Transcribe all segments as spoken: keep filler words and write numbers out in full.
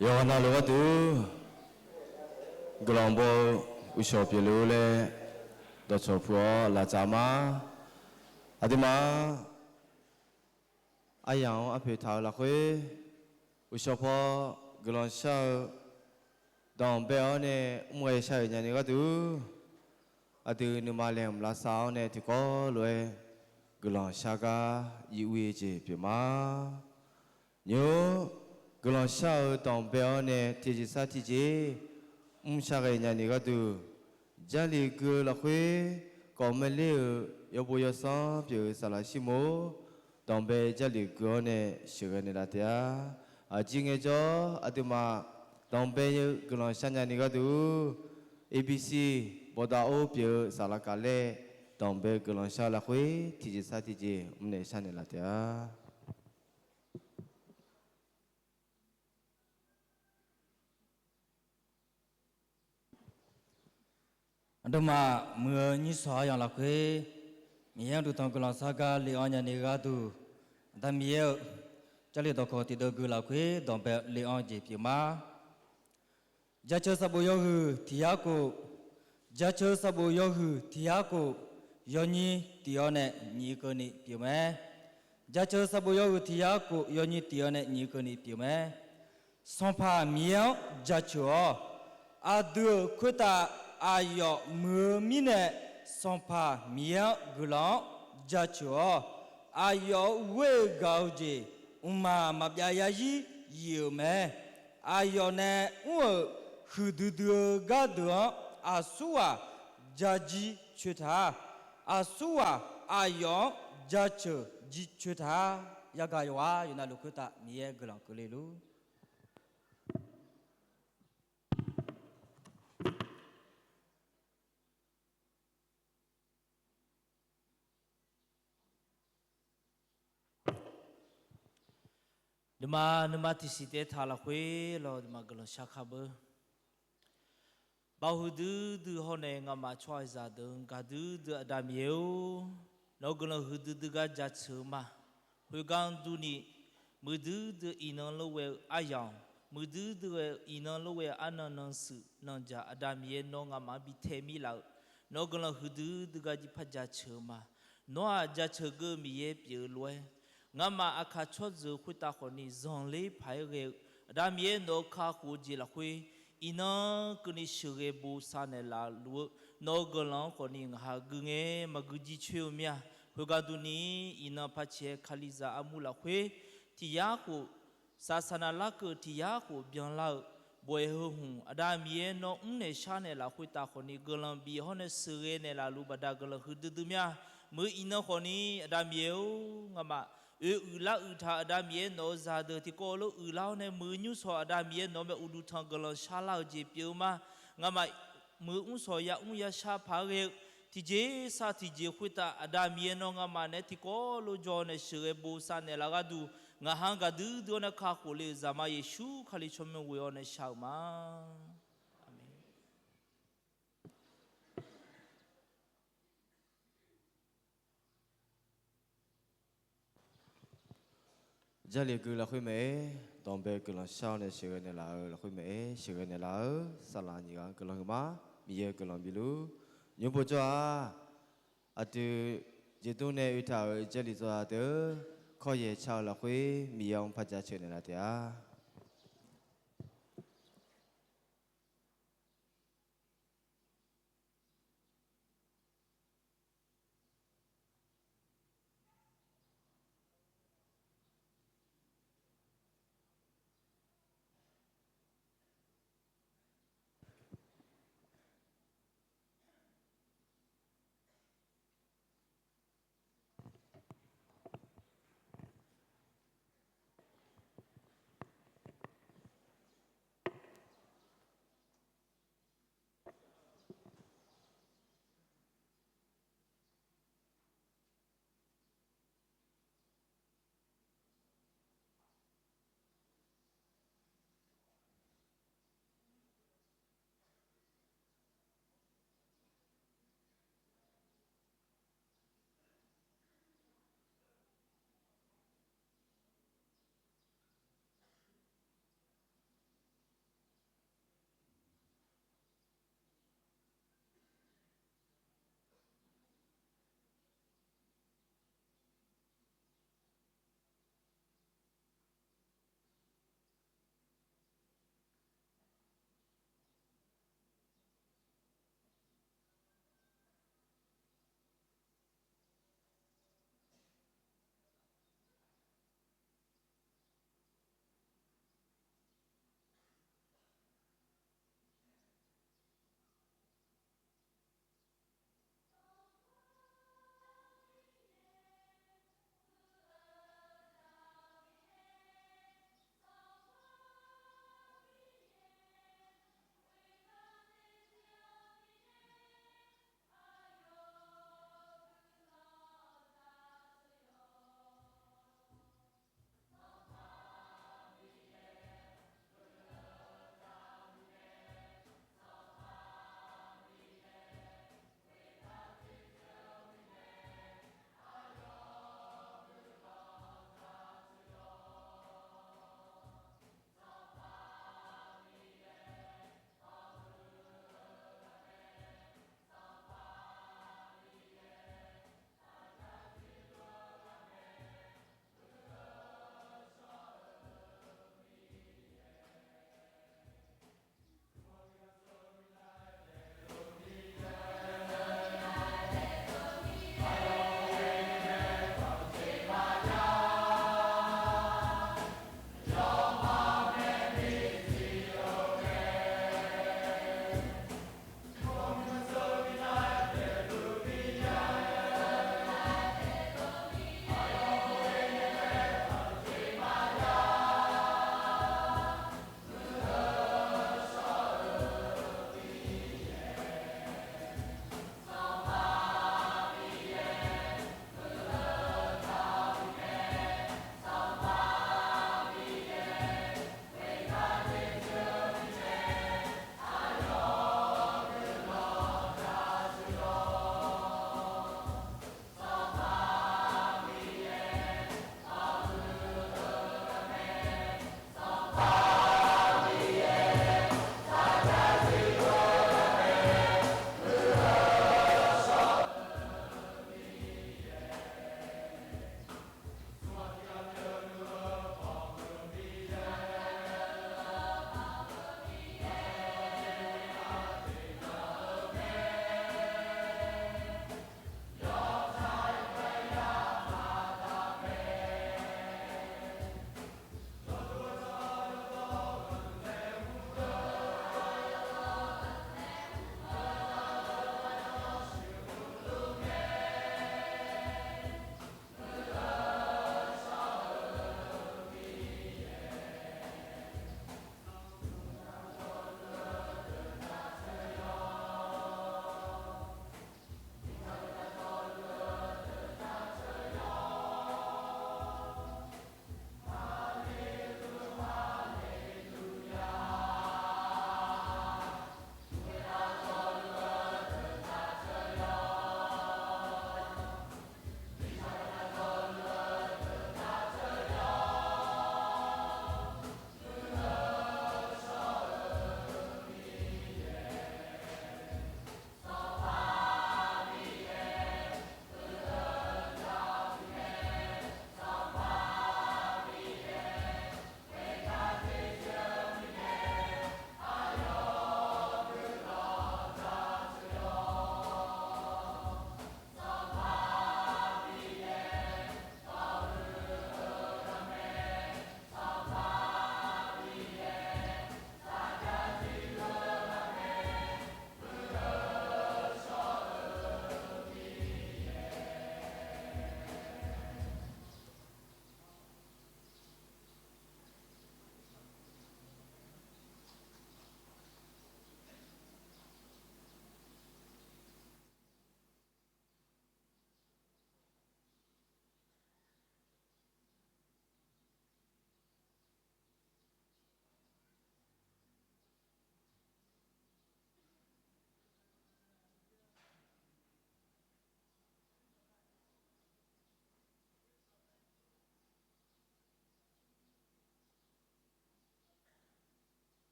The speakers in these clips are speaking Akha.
Yawqghaq navluf gharduq, guiqlanq baw-eu uqshawq pyeufluf-eu laer dawqcawq puq-awr laqtsaf ma. Aqduimaf aryamq-anr arpoeq taq-eu lafkhoer, uqshawq paw guiqlanq shar-eu danqbae-awr nae mr ghae shar-euq nyani gharduq, aqdui nuima laeqhmq lavsav-awr nae tiqkawv lof-aer guiqlanq shar gar ir ur-ir jeq pyeuf ma. Nymr, guiqlanq shar-eu danqbae-awr nae tiqjeq sar tiqjeq mr shar ghae nyani gharduq, Jarlif gui-eu lafkhoer kawv maeq ler-euq yawbo yawsanr pyeuf-eu saqlaq shirmor, danqbae Jarlif gui-awr nae sheuqghae naeqlaf taef-a. Aqjeq ngaejawr, aqduimaf danqbae-eu guiqlanq shar nyani gharduq, A B C bawqdav or pyeuf-eu saqlaq kaf laer, danqbae guiqlanq shar-eu lafkhoer tiqjeq sar tiqjeq mrnaeq sharnaeq laf taef-a. Aqduimaf muiq-eu nyirsawq aryamq lafkhoer, Miqyaer-anr duqtanq guiqlanq shar gar le-anr nyani gharduq, Aqda Miqyaer-euq Jarlif dawqkawq tiqdeuv gui lafkhoer danqbae le-anr jeq pyeuf ma. Jaceuq sanqbof yawhuiq tiq yar khof, Jaceuq sanqbof yawhuiq tiq yar khof, yawnyir tiq-awr nae nyiq keuvni pyeuf mae. Jaceuq sanqbof yawhuiq tiq yar khof, yawnyir tiq-awr nae nyiq keuvni pyeuf mae. Sanqpaq Miqyaer-anr jaceuq-awr, aqdui-euq khoertav aqyawf muiq-eu mirnae, Sanqpaq Miqyaer-anr guiqlanq-anr jaceuq-awr, aqyawf-euq ghoer-eu gaq-eu jeq mqmaq maqbyav yarzir yif-euq mae. Aqyawf nae mr-euq huiqdui dui-eu gardeuq-anr aqsurghaq jajir coer ta. Aqsurghaq aqyawf-anr jaceuq jir coer ta. Yagaq yawqghaq yawqnavluf khoertav Miqyaer guiqlanq keuvle luf. Nuima nuima tiqsiq taef taq lafkhoer lawr, nuima guiqlanq shar kar beu. Baoq huiqdui dui hawr nae ngamaf tsawrhaqzaq deuq-anr gaqdui dui Aqda Miqyaer-or, nawq-eu guiqlanq huiqdui dui gar jaceuq-eu ma. Khoergar durni, muiqdui dui iqnan lof ghae-eu aryamq, muiqdui dui ghae-eu iqnan lof ghae-eu arnan nan shuif nan jaq Aqda Miqyaer nawr ngamaf-anr bi tae mir laf-eu, nawq-eu guiqlanq huiqdui dui gar jir par jaceuq-eu ma. Nawr-aq jaceuq geur-eu Miqyaer pyeuf-eu lof-aer, ngamaf aqkaq tsawrjeuq khoertav khawfni zanqler paq-aer ghae-eu, Aqda Miqyaer nawq-eu kakhof-eu jeq lafkhoer, iqnan keuvni sheuqghae bosav naeqlaf luf-eu, nawq-eu guiqlanq-anr khawfni ngaq ha gui ngae maqgui jir coer-eu mir-a. Khoergar durni, iqnan par cae-aer Kalizaq armur lafkhoer tiq yar khof, saqsaq navlar keuv tiq yar khof byanlar-eu, bof-aer heu hmq Aqda Miqyaer nawr mrnaeq sharnaeq laf khoertav khawfni guiqlanq bif hawr nae sheuqghae naeqlaf luf baqda guiqlanq huiqdui dui mir-a. Muiq-eu iqnan khawfni Aqda Miqyaer-or, ngamaf oe uiqlar uiqtaq Aqda Miqyaer nawq-eu zaqdeuq tiqkawv lof uiqlar-awr nae muiq-eu nymrshawq Aqda Miqyaer nawq-eu mae uqduq tanq guiqlanq sharlar-eu jeq pyeuf-eu ma. Ngamaf muiq-eu mrshawq yamr yashar paq-aer ghae-eu, tiqjeq sar tiqjeq khoertav Aqda Miqyaer nawr ngamaf naeq-aer tiqkawv lof jawr nae sheuqghae bosav naeqlaf gharduq, ngaq ha-anr gaqdui dui-awr nae kakhof le-euq Zaqmar Yeqsur Kali tsawrmyanr ghoe-awr nae shar-euq ma. Aqmeq. Jarlif gui lafkhoer mae-aer, danqbae guiqlanq shar-awr nae sheuqghae naeqlaf-eu lafkhoer mae-aer, sheuqghae naeqlaf-eu saqlaq nyiq ghaq-anr guiqlanq huiqma, Miqyaer guiqlanq bifluf. Nymr povjawr-aq, aqdui jeqdmr nae oetaq-euq Jarlif tsawrhaq deuq kawryaeq car-eu lafkhoer Miqyaer-anr par jaceuq naeqlaf taef-a.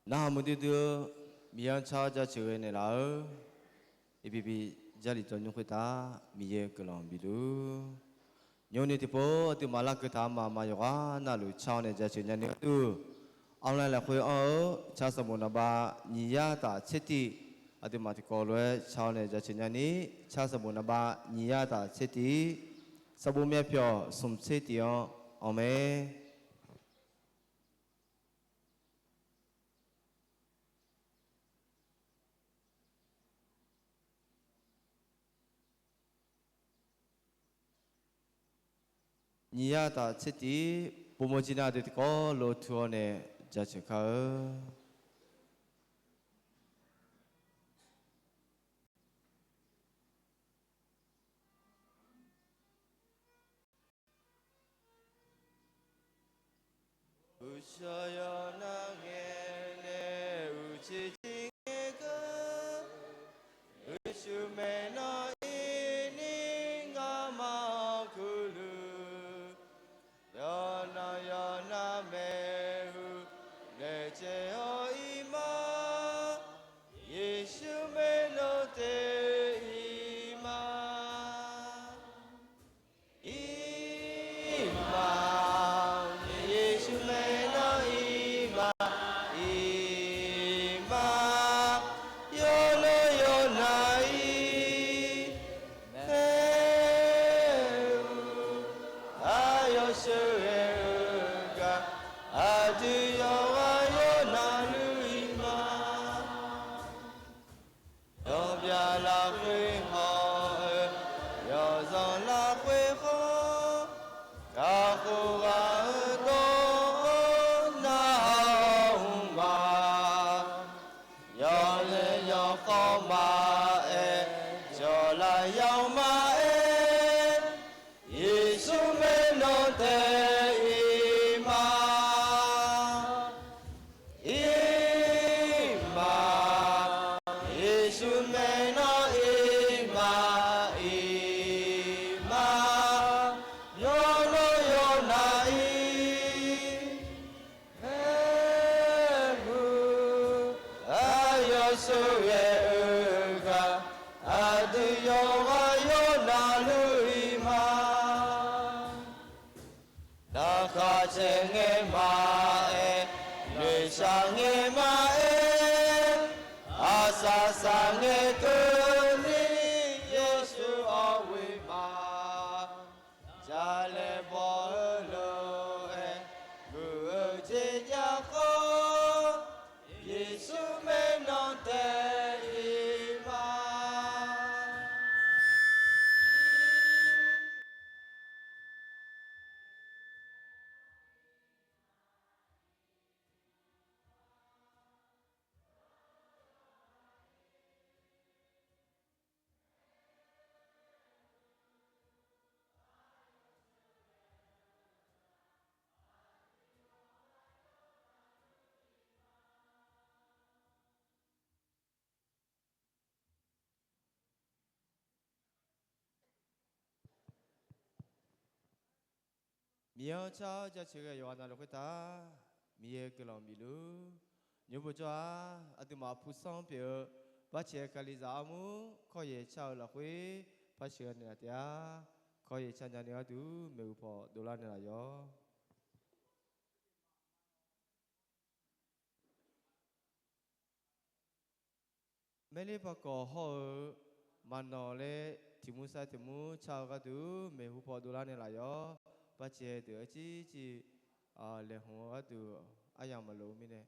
Narhaq muiqdui dui-eu Miqyaer-anr car jaceuq ghae naeqlaf-eu, iqbif bif Jarlif jawr nymr khoertav Miqyaer guiqlanq bif luf. Nymrni tiqpov aqduimaf larkeuv taq-eu maqmaq yawqghaq navluf car-awr nae jaceuq nyani gharduq, online lafkhoer anr-eu car sanqbof naqbav nyiq yar taf tser tiv, aqduimaf tiqkawv lof-aer car-awr nae jaceuq nyani, car sanqbof naqbav nyiq yar taf tser tiv, sanqbof myavpyawq smq tser tiv-anr anr mae. Nyiq yar taf tser tiv, bov mawr jir nar deuq tiqkawv lof tur-awr nae jaceuq kar-eu. Uqshawq yawqnan ngae nae uqcif cif ngae keuv, Yeqsur maeqnan ir ni ngamaf-awr kuirluf. Yawqnan yawqnan maeqhu laejae-awr ir ma. Yeqsur maeqnan taef-ir ma. Ir ma, Yeqsur maeqnan ir ma, ir ma, yawqnan yawqnan ir. Maeqhu, aqyawf sheuqghae-eu gar, aqdui yawqghaq yawqnan luf ir ma. Yawbyav lafkhoer haw-eu, yawqzanq lafkhoer haw, kakhof ghaq-eu dawr-awr narhaq-awr hmq ma. Yawlaeq yawkhawf maqaer, jawqlaf yawq maqaer, Yeqsur maeqnan taef-ir ma. Ir ma, Yeqsur maeqnan ir ma, ir ma, yawqnan yawqnan ir. Maeqhu, aqyawf sheuqghae-eu gar, aqdui yawqghaq yawqnan luf ir ma. Narkhaq caev ngae maqaer, noeqshaq ngae maqaer, aqsaq saq ngae keuvni, Yeqsur awq ghoe ma. Jalaeq baw-eu lof-aer, guv-eu jeq jav khawf, Yeqsur maeqnan taef-ir ma. Miqyaer-anr car-awr jaceuq ghae yawqghaq navluf khoertav, Miqyaer guiqlanq bifluf. Nymr bojawr-aq, aqduimaf pusanr pyeuf-eu barcaeq kalizaq armur kawryaeq car-eu lafkhoer par sheuqghae naeqlaf taef-a. Kawryaeq car nyani gharduq maeqhu paw dovlar naeqlaf yawq. Maerler Paqkawq hawr-eu Maqnawq laer tiq mur sar tiq mur car-eu gharduq maeqhu paw dovlar naeqlaf yawq. Barcaeq deuq arcir civ laeqhmq-eu gharduq aryamq maqlof-eu mirnae.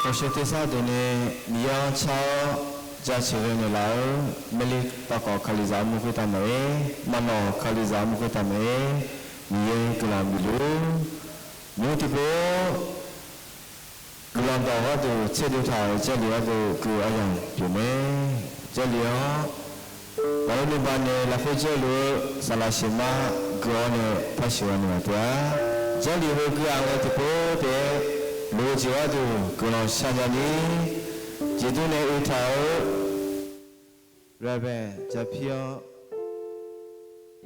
Hawsher tersar deuq nae Miqyaer-anr car-awr jaceuq ghae naeqlaf-eu, Maerli pav khawf Kalizaq armur khoertav maeq-aer, maqnawq Kalizaq armur khoertav maeq-aer, Miqyaer guiqlanq bifluf-ur. Nymr tiqpov guiqlanq dawq gharduq tserdov taq-euq Jarlif gharduq guv aryamq pyeuf mae. Jarlif-anr maqlof nuiba nae lafkhoer dzaerluf-eu saqlaq sheuqmar guv-awr nae par sheuqghae naeqlaf taef-a. Jarlif heu guv-aq ngae tiqpov taef-aer loq-eu jeq gharduq guiqlanq sharnya ni, jeqdur nae oe taq-eu Reverend Japir-anr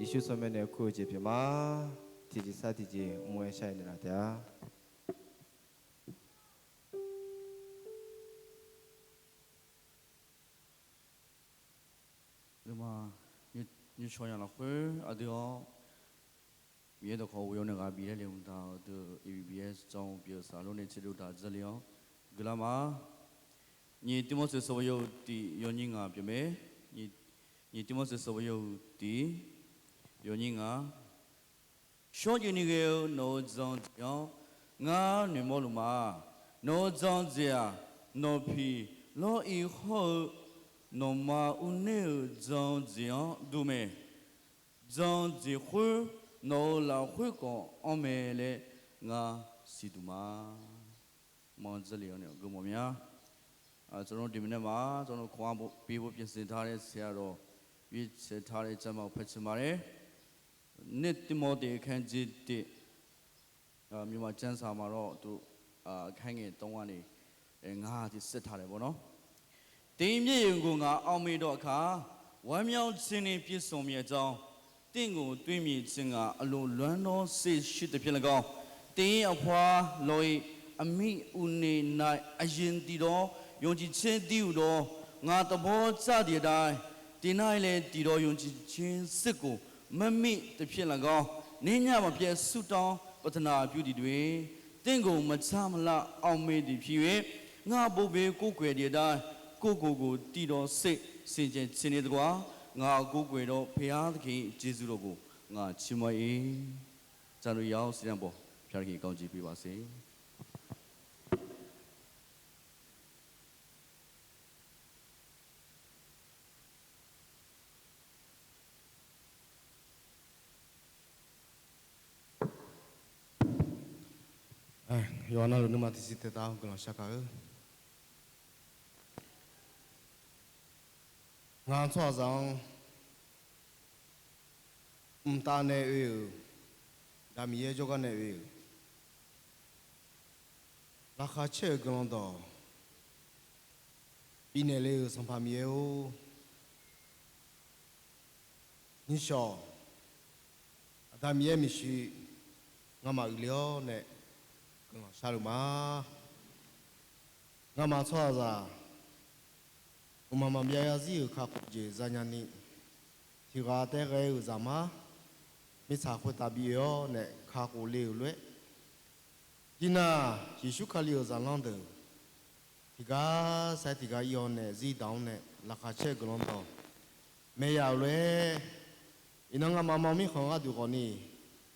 Yeqsur tsawrmyanr nae kur-eu jeq pyeuf ma. Tiqjeq sar tiqjeq mr-aer shar-aer naeqlaf taef-a. Nuima nymrcawq yaq lafkhoer aqdui-anr Miqyaer dawqkawq ghoe-awr nae ghaq bif laer le mqtaq-eu deuq, A B B S tsawrmyanr pyeuf-eu saflar nae tserdov taq-eu Jarlif-anr guiqlanq ma. Nyiq Tirmorseq sanqbof yawhuiq tiq yawnyir ngaq pyeuf mae. Nyiq Tirmorseq sanqbof yawhuiq tiq yawnyir ngaq. Shawrjaev ni ghae-eu nawq-euq jan-eu jeq-anr ngar noeqmawr luf ma. Nawq-euq jan-eu jeq-aq, nawq piq lawr ir hawr-eu nawqma uvner-euq jan-eu jeq-anr dur mae. Jan-eu jeq khoer nawq-euq lafkhoer khawf anr mae laer ngar siqduq ma. Manr Jarlif-anr nae geurmawf mya. Tsawrhaq deuq mirnae ma, tsawrhaq khawf-anr bi bo pyaeqsiq taq laer saeq-a dawq, bi saeq taq laer tsama-euq paer tseq ma laer. Nyiq Tirmorseq khaer jeq tiq, mqmaq janr saq ma lawr duq, khaer ngaeq tawv nga ni, ngar tiq saev taq laer baw nawr. 第一面有我们要经历必胜免招，定我对面之啊，而路软弱是虚的篇了高。第一话， lawr-ir, aqmir uvni nav aqyuif tiqdawr yawqjeq caer dir-euq dawq, ngaq taqbawr tsar diq dav, tiqnar-ir laer tiqdawr yawqjeq caer serkof marmir taqpyaer lafgar, nernya maqpyaer surtanr ปรารถนา pyur diq doe. 定我 maqtsar maqlar awqmae diq pir-aer, ngar bov boe kov kaeq diq dav, kov kof kof tiqdawr ser, siqcaeq tseqni taqkawv-a, ngaq kov kaeq dawr paeq-ar taqkaq-ir jeqzur dawq khof ngaq cirmar-ir. Tsaqluf yar-awr sirdan bawq pyar taqkaq-ir kawv jeq pyeuf baq ser. Yawqha navluf nuima tiqsiq taeqtav-awr guiqlanq shar gaq-eu. Ngaq tsawrhaqzaq-anr mqtav nae oe-euq, Aqda Miqyaer jawrgar nae oe-euq, laqkhaq caer-euq guiqlanq dawq bifnaeq le-euq Sanqpaq Miqyaer-or, nishawq Aqda Miqyaer maeqshi ngamaf uiqle-awr nae guiqlanq sharluf ma. Ngamaf tsawrhaqzaq mqmaq maqbyav zarzir-euq kakhof jeq zanya ni, tiqghaq taef ghae-euq zaqmar mirtsaq khoertav bi oe-awr nae kakhof le-euq lof-aer, tiqnan Yeqsur Kali-euq zaqlanr deuq tiqgar sair tiqgar ir-awr nae zir daq-anr nae laqkhaq caer-eu guiqlanq dawq maeq yaf-euq lof-aer, iqnan ngamaf mawr mirkhanq gharduq khawf ni,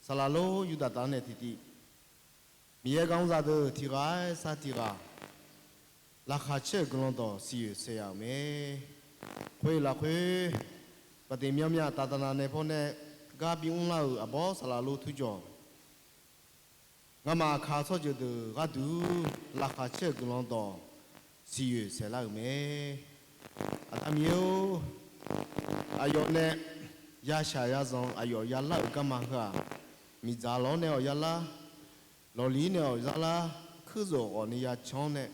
saqlaq lor yurdaq taf-anr nae tiqtiv Miqyaer gar mr zaqdeuq tiqghaq-aer sar tiqghaq laqkhaq caer-euq guiqlanq dawq siqyoeq saeq yaf-euq mae. Khoer lafkhoer, baqdeq myanrmyaq taqdaq nav nae pawnae gar bimr lar-euq aqbawr saqlaq lor turjawq, ngamaf aqkaq tsawrjeuq deuq gharduq laqkhaq caer-euq guiqlanq dawq siqyoeq saeqlar-euq mae. Aqda Miqyaer-or, aqyawf nae yashaq yazanq aqyawf yalar-euq garma heu-aq, miqdzaq lawr nae awq yalar, lawqliq nae awq yalar, kurzawq ghawq ni yacan-awr nae,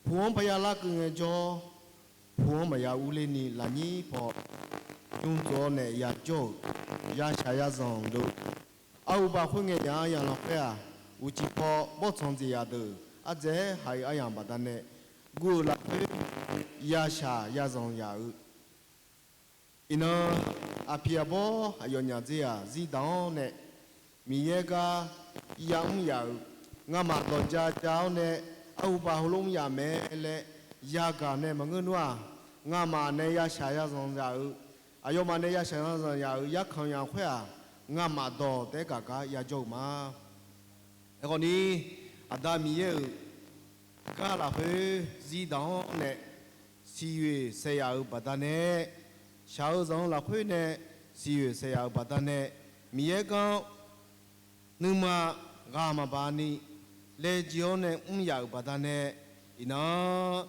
pu-anr parya larkeuv ngaejawr, pu-anr maqya urler ni lafnyir paw jmr tov-awr nae yajawr-euq yashaq yazanq deuq, arhu baq khoerngae yaf-anr yaf lanq khaer-aq, uqcif paw bawrtsanq jeq yaf deuq ardzaeq haiq aryamq baqdanae guv-euq lafkhoer yashaq yazanq yaf-eu Iqnan, aqpiq aqbawr aqyawfnyaf dzer-aq, zir daq-anr nae Miqyaer gar yamr yaf-euq, ngamaf dawq ja ja-awr nae arhu pav heulof mr yaf mae laer yagaq nae maqngeur nmr-aq, ngamaf nae yashaq yazanq yaf-euq, aqyawfmaf nae yashaq yazanq yaf-euq yarkanq yaf khoer-aq, ngamaf dawq taef-aer gaq gar yajawr-euq ma. Aerkhawf ni, Aqda Miqyaer-euq gar lafkhoer zir daq-anr nae siqyoeq saeq yaf-euq baqdanae, shaq-eu zanq-eu lafkhoer nae siqyoeq saeq yaf-euq baqdanae, Miqyaer gar-anr nuima ghaq maqbaq ni laejae-awr nae mr yaf-euq baqdanae, iqnan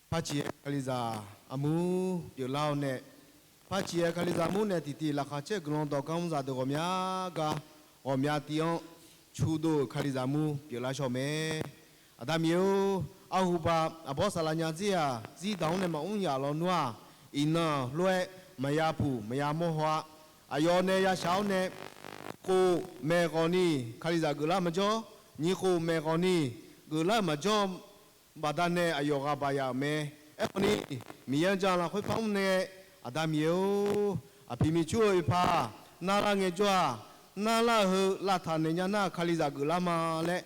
Parciq-aer Kalizaq armur pyeuflar-awr nae, Parciq-aer Kalizaq armur nae tiqtiv laqkhaq caer-eu guiqlanq dawq gar mrzaq deuq ghawqmya gar ghawqmya tiv-anr cudov-euq Kalizaq armur pyeuflar shaw mae. Aqda Miqyaer-or, arhuba aqbawr saqlaq nya dzer-aq, zir daq-anr nae maqmr yaf lawnmr-aq, iqnan lof-aer maqya puq maqya mawr haw-a. Aqyawf nae yashaq-awr nae khof maeqghawq ni Kalizaq geuflar maqjawr, nyiq khof maeqghawq ni geuflar-eu maqjawr baqdanae aqyawf ghaq baq yaf-euq mae. Aerkhawf ni, Miqyaer-anr jan lafkhoer par mr nae, Aqda Miqyaer-or, aqpiq miqcur-eu oeqpaq narlar ngaejawr-aq, narlar-eu heu lavtaq naeq nya nar Kalizaq geuflar ma laer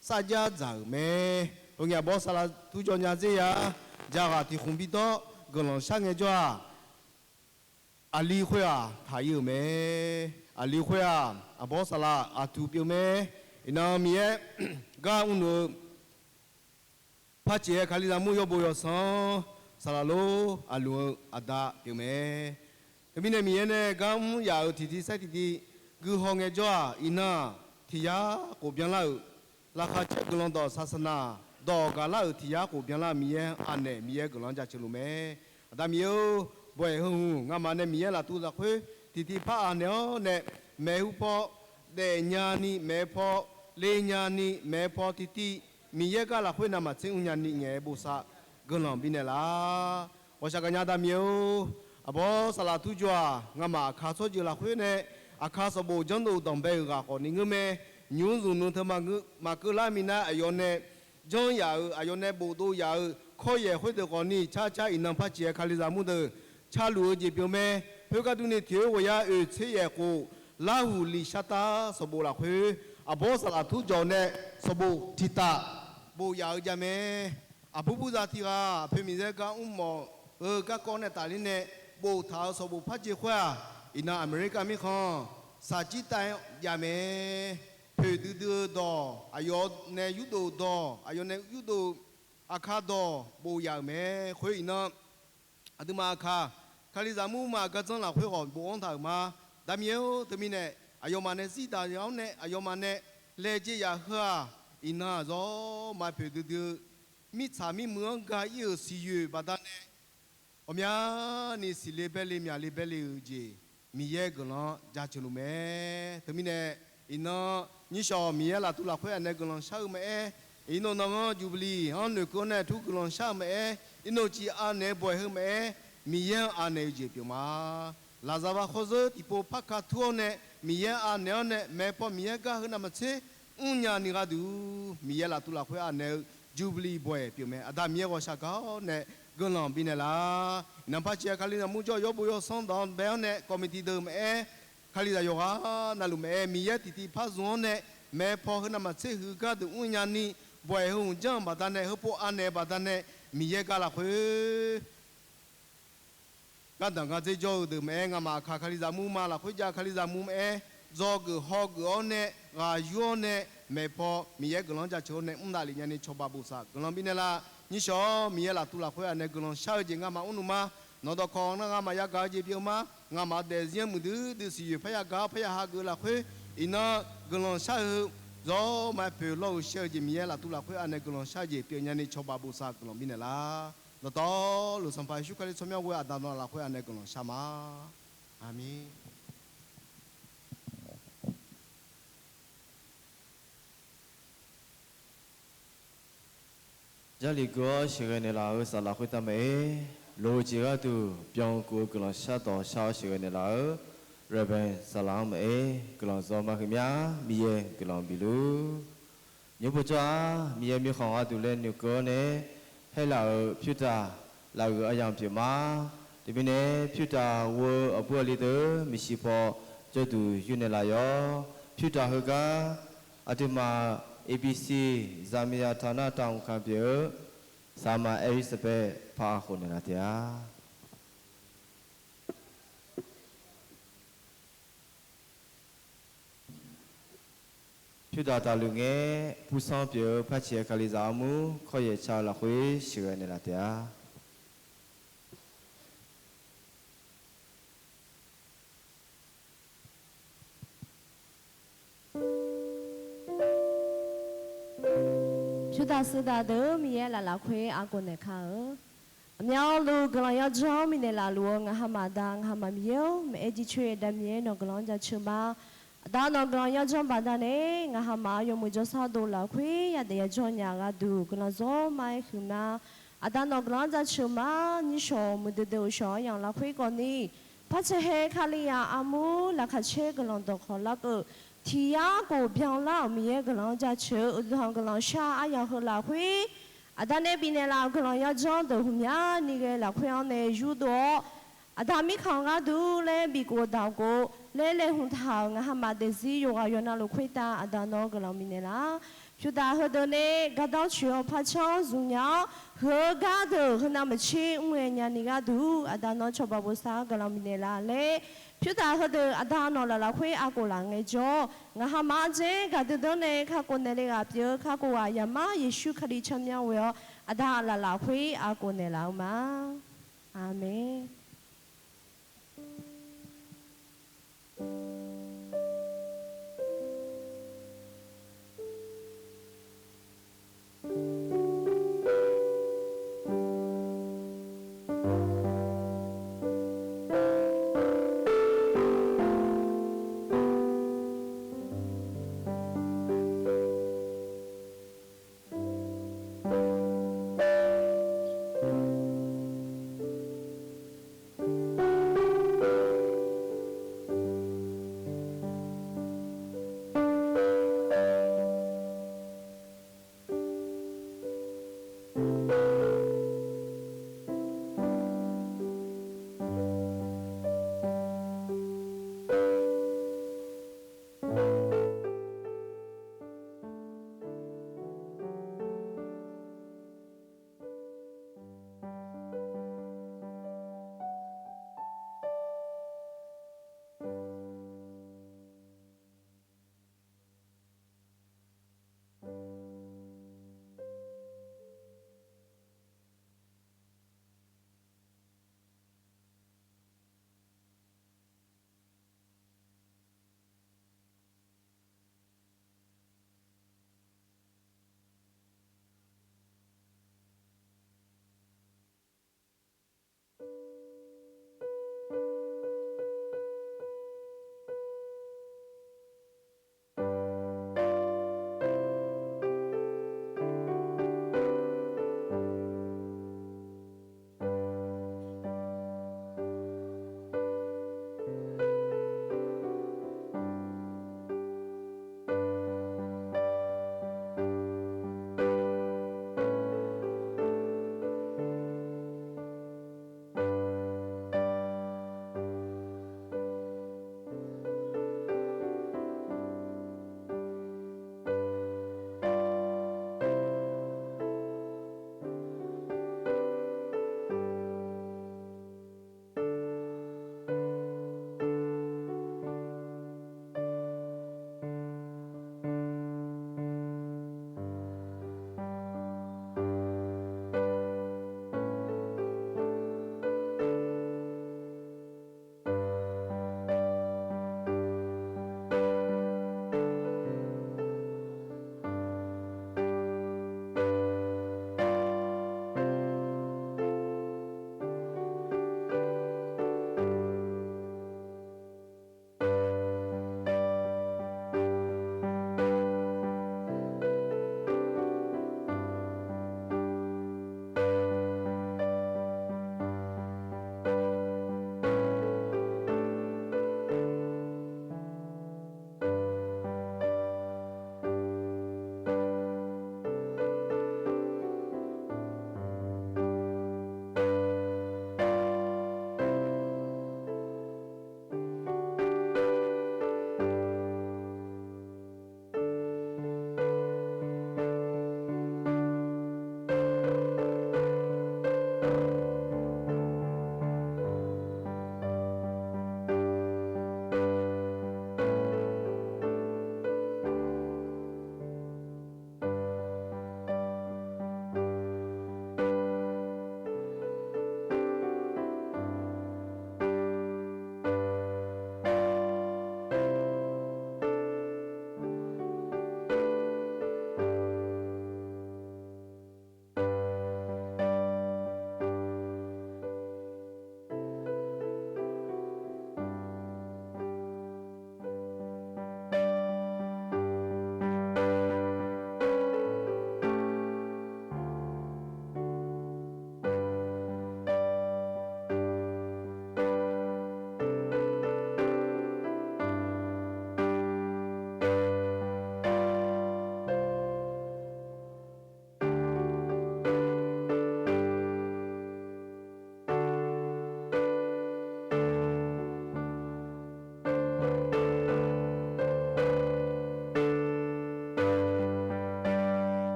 sarjax dzaq-euq mae. Heungae aqbawr saqlaq turjawv nya dzer ya, jaghaq tiq khmq bidawr guiqlanq shar ngaejawr-aq, aqli khoer-aq taq ir-euq mae. Aqli khoer-aq, aqbawr saqlaq aqtuq pyeuf mae. Iqnan Miqyaer gar mrluf-eu Parciq-aer Kalizaq armur yawbof yawsanr saqlaq lor aqlmq-eu aqda pyeuf mae. Teumirnae Miqyaer nae gar mr yaf-euq tiqtiv saer tiqtiv guihaw ngaejawr-aq, iqnan tiq yar khof byanlar-euq laqkhaq caer guiqlanq dawq saqsaqnaq dawq gaqlar-euq tiq yar khof byanlar-eu Miqyaer anaeq Miqyaer guiqlanq-anr jaceuq luf mae. Aqda Miqyaer-or, bawq-aeq heu hmq ngamaf nae Miqyaer laftuv lafkhoer tiqtiv par anaeq-awr nae, maeqhu paw daefnya ni maeq paw, le nya ni maeq paw tiqtiv Miqyaer gar lafkhoer navmaqtser mrnya ni ngaeq-aer bosav guiqlanq bifnaeq laf. Ghawqshaq gaq nya Aqda Miqyaer-or, aqbawr saqlaq turjawr-aq, ngamaf aqkar tsawrjeuq lafkhoer nae aqkar sanqbof janrdov danqbae-euq ghaq khawf ni ngeur mae. Nymq mr zmq nmr teu maqkeuvlar minav aqyawf nae janr yaf-euq, aqyawf nae bofdov yaf-euq kawryaeq khoerdeuq khawf ni carcar iqnan Parciq-aer Kalizaq armur deuq carluf-eu jeq pyeuf mae. Khoergar durni tiq oer ghawqya oeq tser yaeq khof, larhuq li shartav sanqbof lafkhoer aqbawr saqlaq turjawr nae sanqbof tiqtaf bof yaf-eu jav mae. Aqbur burzaq tiq ghaq poeq miqyaer gar mrmawf-eu garkawv nae tafler nae boftaq-euq sanqbof par jeq khoer-aq, iqnan America mirkhanq saqjir tav-aer jav mae. Poeq duidui-eu dawq, aqyawf nae yurdov dawq, aqyawf nae yurdov aqkar dawq bof yaf-euq mae. Khoer iqnan aqduimaf aqkar Kalizaq murma gardzanr lafkhoer ghawq bofanr taq-euq ma. Aqda Miqyaer-or, teumirnae aqyawfmaf nae zir daq-awr nae aqyawfmaf nae laejae yaf heu-aq, iqnan-aq zawr ma poeq duidui-eu mirtsaq mirmuiq-anr ga ir-euq siqyoeq baqdanae ghawqmyani siqle baerle myaqle baerle-euq jeq Miqyaer guiqlanq-anr jaceuq luf mae. Teumirnae iqnan nyirshawq Miqyaer laftuv lafkhoer anaeq guiqlanq shar-eu maqaer, iqnan nanganr Jubilee-anr noeqkeuv-awr nae tur guiqlanq shar-eu maqaer, iqnan civ anaeq-eu bawq-aeq heu maqaer, Miqyaer-anr anaeq-eu jeq pyeuf ma. Laqzaqva khawrzeur tiqpov par ka tur-awr nae Miqyaer anaeq-awr nae maeqpaw Miqyaer gar heu navmaqtser mrnya ni gharduq, Miqyaer laftuv lafkhoer anaeq-eu Jubilee bawq-aeq pyeuf mae. Aqda Miqyaer ghawqshaq gaq-awr nae guiqlanq bifnaeq laf. Iqnan Parciq-aer Kalizaq murjawr yawrbo yawsanr dawq-anr bae-awr nae committee deuq maqaer, Kalizaq yawqghaq navluf maqaer, Miqyaer tiqtiv par zmq-awr nae maeqpaw heu navmaqtser huiq gharduq mrnya ni bawq-aeq heu hmq janr-eu baqdanae, heupov anaeq-eu baqdanae, Miqyaer gar lafkhoer gardanq gardzer jawr-eu deuq maqaer, ngamaf aqkar Kalizaq murma lafkhoer jav Kalizaq mur maqaer, dzawgeuf hawgeuf-awr nae ghaq yur-awr nae maeqpaw Miqyaer guiqlanq-anr jaceuq-awr nae mr davlef nyani cawba bosav guiqlanq bifnaeq laf. Nyirshawq-awr Miqyaer laftuv lafkhoer anaeq guiqlanq shar-eu jeq ngamaf mrluf ma. Nawq-eu dawqkawq nar ngamaf yagaq-eu jeq pyeuf ma. Ngamaf-eu daefzir-anr muiqdui dui siqyoeq parya gaq-awr parya hageuf lafkhoer, iqnan guiqlanq shar-eu heu zawr ma-aer poeq lawr-eu shaer-eu jeq Miqyaer laftuv lafkhoer anaeq guiqlanq shar-eu jeq pyeuf nyani cawba bosav guiqlanq bifnaeq laf. Dawqtawvluf Sanqpaq Yeqsur Kali tsawrmyanr ghoe aqda nawq lafkhoer anaeq guiqlanq shar ma. Aqmeq. Jarlif gui-awr sheuqghae naeqlaf-euq saflar khoertav maqaer, loq-eu jeq gharduq byankuf-eu guiqlanq shardawq shar-awr sheuqghae naeqlaf-euq Reverend saflar-anr maqaer, guiqlanq zawr ma huiqmya, Miqyaer guiqlanq bifluf. Nymr povjawr-aq, Miqyaer mirkhanq gharduq laer noeqkeuv-awr nae, haerlaf-euq pyurdaq laf-euq aryamq pyeuf ma. Teumirnae pyurdaq ghof-eu aqbur aqli deuq maeqshi paw jawrduq yur naeqlaf yawr. Pyurdaq heugar aqduimaf A B C zaqmiqzaq taq nar taqmq kaq pyeuf-eu saqma Elizabeth par khof naeqlaf taef-a. Pyurdaq taqluif ngae, pursanr pyeuf-eu par caeq-eu Kalizaq armur kawryaef ca-eu lafkhoer sheuqghae naeqlaf taef-a. Pyurdaq suidaq deuq-eu Miqyaer laf lafkhoer aqgawq naeq kar-eu. Aqmyanluf guiqlanq yawdzanr bifnaeq laf luf-eu ngaq ha maqda ngaq ha maqmiq-aer-or, maeq-aer jircoer-eu Aqda Miqyaer nawq guiqlanq-anr jaceuq ma. Aqda nawq guiqlanq yawdzanr baqdanae ngaq ha maf-anr yawmuiq jawrsar dov lafkhoer yadaef yajawr nya gharduq guiqlanq zawr ma-aer huiqma. Aqda nawq guiqlanq-anr jaceuq ma. Nyirshawq muiqdui dui-eu shawq-anr yamq lafkhoer khawfni par caeqhae Kalizaq armur laqkhaq caer guiqlanq dawqkawq larkeuv tiq yar khof byanlar-euq Miqyaer guiqlanq-anr jaceuq-eu uqduq tanq guiqlanq shar aryamq heu lafkhoer Aqda nae bifnaeq laf-euq guiqlanq yawdzanr deuq hmqmya ni ghae lafkhoer-anr nae yurdov-awr, Aqda mirkhanq gharduq laer bifkhof daqkhof laer laeqhmq taq-euq ngaq ha maf daefzir yawqghaq yawqnavluf khoertav Aqda nawr guiqlanq bifnaeq laf. Pyurdaq heudeuq nae gardanr coeq-awr par canr zmq nya-awr, huiq-eu gardeuq heunav maqtser mr-aer nya ni gharduq Aqda nawr cawba bosav-anr guiqlanq bifnaeq laf laer, pyurdaq heudeuq Aqda nawq laf lafkhoer aqgawq laf ngaejawr, ngaq ha maf-anr dzaer gaqdui danr nae kakhof naeq le ghaq pyeuf-eu kakhof ghaq yaqmar Yeqsur Kali tsawrmyanr ghoe-awr Aqda laf lafkhoer aqgawq naeq laf-eu ma. Aqmeq.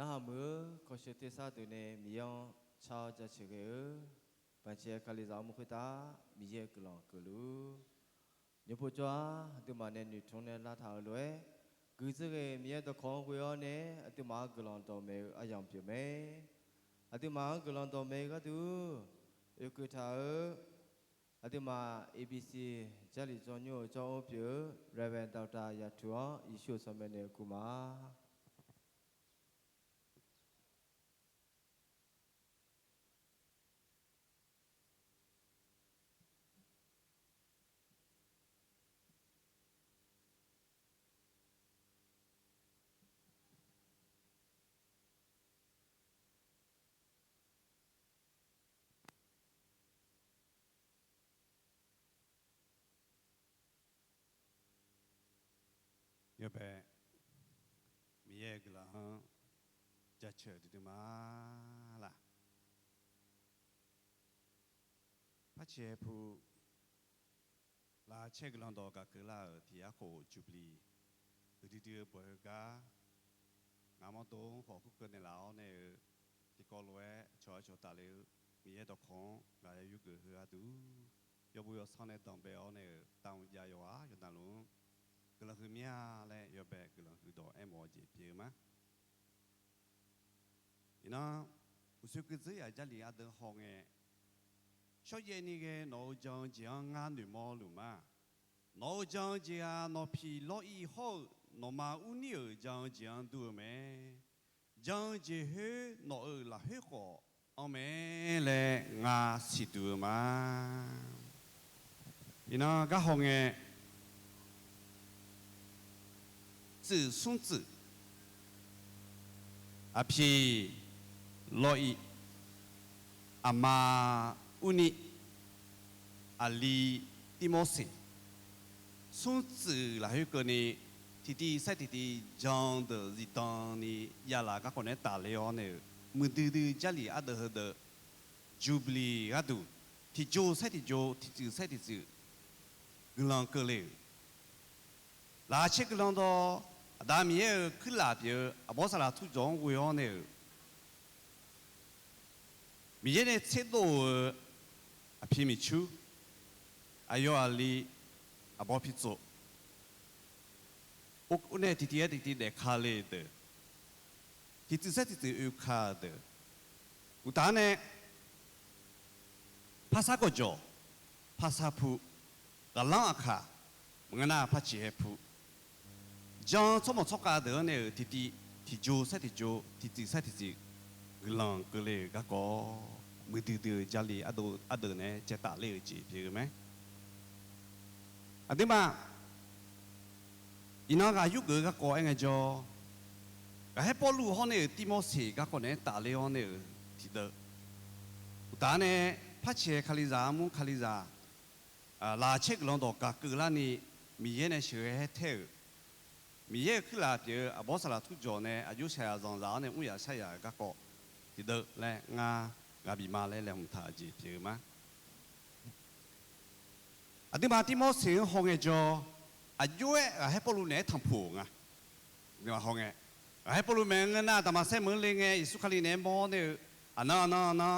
Narhaq muiq-eu kawqsheuq tersar deuq nae Miqyaer-anr car-awr jaceuq ghae-eu, Baqcaeq Kalizaq armur khoertav Miqyaer-euq guiqlanq keuvluf-ur. Nymrpov jawr-ar, aqduimaf nae noeqtmq nae lavtaq-euq lof-aer, guiqdzeur ghae-euq Miqyaer dawqkawq-anr ghoe-awr nae, aqduimaf-anr guiqlanq dawqmaeq-eu aryamq pyeuf mae. Aqduimaf-anr guiqlanq dawqmaeq-eu gharduq, oekeuv taq-euq aqduimaf A B C Jarlif jawrnymr-eu jawr-or pyeuf-eu Reverend Doctor Yatuq-anr Yeqsur-euq tsawrmyanr nae kur ma. Yawbae, Miqyaer-euq guiqlanq-anr jaceuq duidui ma laq. Par cae pu, laqkhaq caer guiqlanq dawq gaq keuvlar-euq tiq yarkhof Jubilee uiqdui dui-eu bawq-eu gar, ngaq mawrdo-anr khawf kurkeuv naeqlaf-awr nae-eu, tiqkawv lof-aer cawq-aer cawq tafle-eu Miqyaer dawqkawq-anr ngaq ya yurgeuf heu gharduq, yawbu yawsanr nae danqbae-awr nae-euq tavmq jav yawqghaq yawqnavluf-anr guiqlanq huiq mir-a laer yawbae guiqlanq huiqdawq aermawf-eu jeq pyeuf-eu ma. Iqnan, uqshoe guiqdzeur yaf Jarlif ardeuv hawngae, shawrjaev ni ghae nawq-euq jan-eu jeq-anr ngar noeqmawr luf ma. Nawq-euq jan-eu jeq-aq, nawq piq lawr ir hawr-eu nawqma urnir-euq jan-eu jeq-anr dur-eu mae. Jan-eu jeq khoer nawq-euq lafkhoer khawf anr mae laer ngar siqduq-eu ma. Iqnan gar hawngae, tsuif smr tsuif, aqpiq lawr ir, aqma urni, aqli Tirmorseq, smr tsuif lafkhoer keuvni, tiqtiv sair tiqtiv jan deuq zifdan ni javlaf garkawv naeq-aer tafler-awr nae-euq, muiqdui dui Jarlif ardeuv heudeuq Jubilee gharduq, tiqjox sair tiqjox, tiqtsuif sair tiqtsuif guiqlanq keuvle-euq, laqkhaq caer guiqlanq dawq, Aqda Miqyaer-euq kuirlaf pyeuf-eu Aqbawr Saqlaq Turjawq-anr ghoe-awr nae-euq, Miqyaer nae tserdov-eu aqpiq miqcur, aqyawf aqli, aqbawr pirtsov, or nae tiqtiv-aer tiqtiv daefka le-eu deuq, tiqtsuif saer tiqtsuif oeka-eu deuq, uqtaf-anr nae parsar gawqjawq, parsar pu, ghaqlanr aqkaq, maqngeur nar par ciqhae pu, jan tsawrmawq tsawrkhav deuq-anr nae-euq tiqtiv, tiqjox saer tiqjox, tiqtsuif saer tiqtsuif guiqlanq keuvle-euq garkawv, muiqdui dui-eu Jarlif ardeuv nae caevtaf ler-euq jeq pyeuf-eu mae. Aqduimaf, iqnan ghaq yurgeuf-eu garkawv aer ngaejawr, ghaqkhaer Pawrluv hawr nae-euq Tirmorseq garkawv naeq-aer tafler-awr nae-euq tiqdeuv, uqtaf-anr nae par cae Kalizaq armur Kalizaq laqkhaq caer guiqlanq dawq gaq keuvlarni, Miqyaer nae sheuqghae haer taer-euq, Miqyaer-euq kuirlaf pyeuf-eu Aqbawr Saqlaq Turjawq nae aqjox shaqzaq zanqzaq-awr nae mr yaf shar yaf-euq garkawv tiqdeuv laer ngar ghaq bif ma laer laeqhmq taq-eu jeq pyeuf-eu ma. Aqduimaf Tirmorseq-anr hawngae jawr, aqjox-aer ghaqkhaer Pawrluv naeq-aer tanqpuq-euq nga. Aqduimaf hawngae, ghaqkhaer Pawrluv maeq-eu ngeur nar, Daqmaqsaer meuq-anr le ngae, Yeqsur Kali naeq-aer mawr nae-eu, aqnan aqnan aqnan,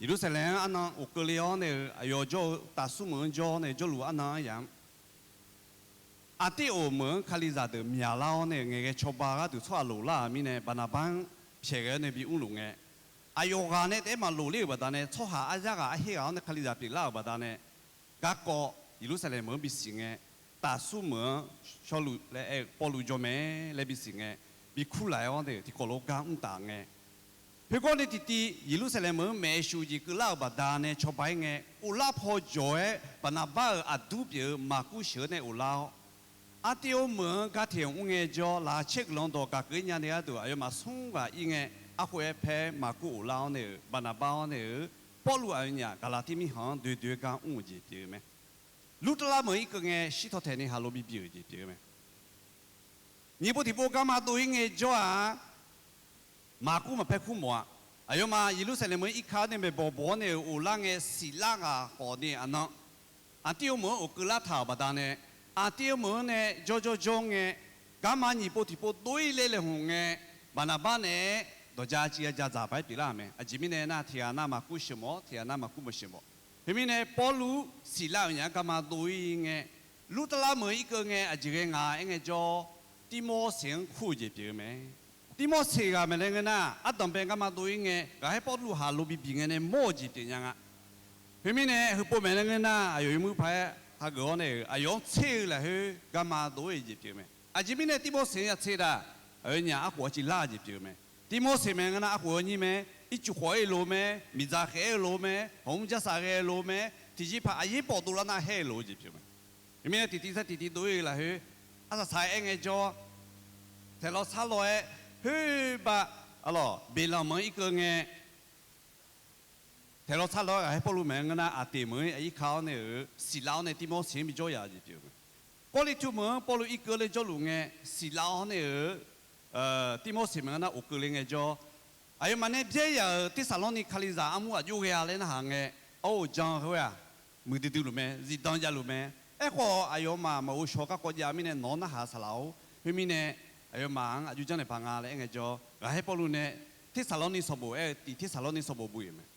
Yeqlursaqlaeq-anr arnan ghofkeuv le-awr nae-eu, aqyawf jawr-eu Taqsur meuq-anr jawr nae jawrluf arnan aryamq-anr, Aqtiroq meuq-anr Kalizaq deuq myaqlar-awr nae-eu ngaeqghae cawba gharduq tsawrhaq lof lar-euq mirnae, Baqnaqbar-anr pyaeqghae-awr nae bi mrluf ngae, aqyawf ghaq nae taef-aer maqlof ler-euq baqdanae, tsawrhaq arya ghaq arher ghaq-awr nae Kalizaq pyeuflar-euq baqdanae, garkawv Yeqlursaqlaeq meuq-anr bisiq ngae, Taqsur meuq-anr shawrluf laer aer-eu Pawrluv jawr mae laer bisiq ngae, bi kurlaf-aer-awr nae-euq tiqkawv lof gar mr taf ngae, khoergar nae tiqtiv Yeqlursaqlaeq meuq-anr maeqshuq jeq keuvlar-euq baqdanae cawba-ir ngae, uvlar paw jawq-aer Baqnaqbar-euq aqdur pyeuf-eu Maqkur sheuq-eu nae uvlar-awr, Aqtiroq meuq-anr gar teq mr ngae jawr, laqkhaq caer guiqlanq dawq gaq keuv-ir nya nae gharduq aqyawfmaf smr ghaq ir ngae, arkhof-aer paer Maqkur uvlar-awr nae-euq, Baqnaqbar-awr nae-euq, Pawrluv aqyawfnyaf Gaqlaqtiv mirkhanq-anr doe doe gar mr-euq jeq pyeuf-eu mae. Lurtavlar meuq-anr irkeuv ngae shirtaw taeq ni haqlo bi bi-euq jeq pyeuf-eu mae. Nyiq pov tiq pov garma dov-ir ngae jawr-aq, Maqkur maqpaer kur mawf-a. Aqyawfmaf Yeqlursaqlaeq meuq-anr irkar-awr nae maeqbawq bawq-awr nae-euq uvlar ngae, siqlar ghaq khawf ni aqnan, Aqtiroq meuq-anr ghofkeuv lartaq-euq baqdanae, Aqtiroq meuq-anr nae jawrjawr jawr ngae, Garma nyiq pov tiqpov dov-ir le laeqhmq ngae, Baqnaqbar naeq-aer dawqja civ ya ja dzaq paq-aer pyeuflar-euq mae. Aqjeq mirnae nar, tiq ghaq nar maqkur sheuq mawf-awr, tiq ghaq nar maqkur maqsheuq mawf. Khoermirnae, Pawrluv siqlar-euq nya-anr garma dov-ir ngae, Lurtavlar meuq-anr irkeuv ngae, aqjeq ghae nga aer ngaejawr, Tirmorseq-anr kur-eu jeq pyeuf-eu mae. Tirmorseq ghaq maeqnaeq ngeur nar, ardanqbae garma dov-ir ngae, ghaqkhaer Pawrluv haq lo bibiq ngae nae mawr-eu jeq pyeuf nya nga. Khoermirnae, heupov maeqnaeq ngeur nar, aqyawf yawmuiq paq-aer hageuf-awr nae-euq aqyawf-anr tser-eu lafkhoer garma dov-ir-eu jeq pyeuf-eu mae. Aqjeq mirnae Tirmorseq-anr ya tser nar, aqyawfnyaf arkhof-anr civ lar-eu jeq pyeuf-eu mae. Tirmorseq maeqnaeq ngeur nar, arkhof-anr nyir mae, ircuf khawf-ir-eu lof mae, miqdzaq khaef-aer-eu lof mae, hawq mr jarsaf ghae-eu lof mae, tiqjeqpaq aqyaer pawf dovlar nar haer-eu lof-eu jeq pyeuf-eu mae. Khoermirnae, tiqtiv sar tiqtiv dov-ir-eu lafkhoer arsaq saq-aer aer ngaejawr, taeqlawv sarlawv-aer, khoerbav, arlawq, Beqlanq meuq-anr irkeuv ngae, taeqlawv sarlawv-aer ghaqkhaer Pawrluv maeqnaeq ngeur nar, Aqteq meuq-anr irka-awr nae-euq siqlar-awr nae Tirmorseq-anr bijawr yaf-eu jeq pyeuf-eu mae. Kawrliqtu meuq-anr Pawrluv irkeuv laer jawrluf ngae, siqlar-awr nae-euq Tirmorseq maeqnaeq ngeur nar, of keuv le ngaejawr, aqyawfmaf nae byaer yaf-euq Tersaqlawrni Kalizaq armur aqjox ghae-a laer narhaq ngae, awr-eu jan khoer-aq, muiqdui dui luf mae, zifdan javluf mae. Aerkhawf, aqyawfmaf maqghov shaw garkawv jav mirnae nawq-anr narhaq saqlaq-or. Khoermirnae, aqyawfmaf-anr aqjox janrnaeq paq nga laer aer ngaejawr, ghaqkhaer Pawrluv nae Tersaqlawrni sanqbof aer-eu tiq Tersaqlawrni sanqbof bof-euq mae.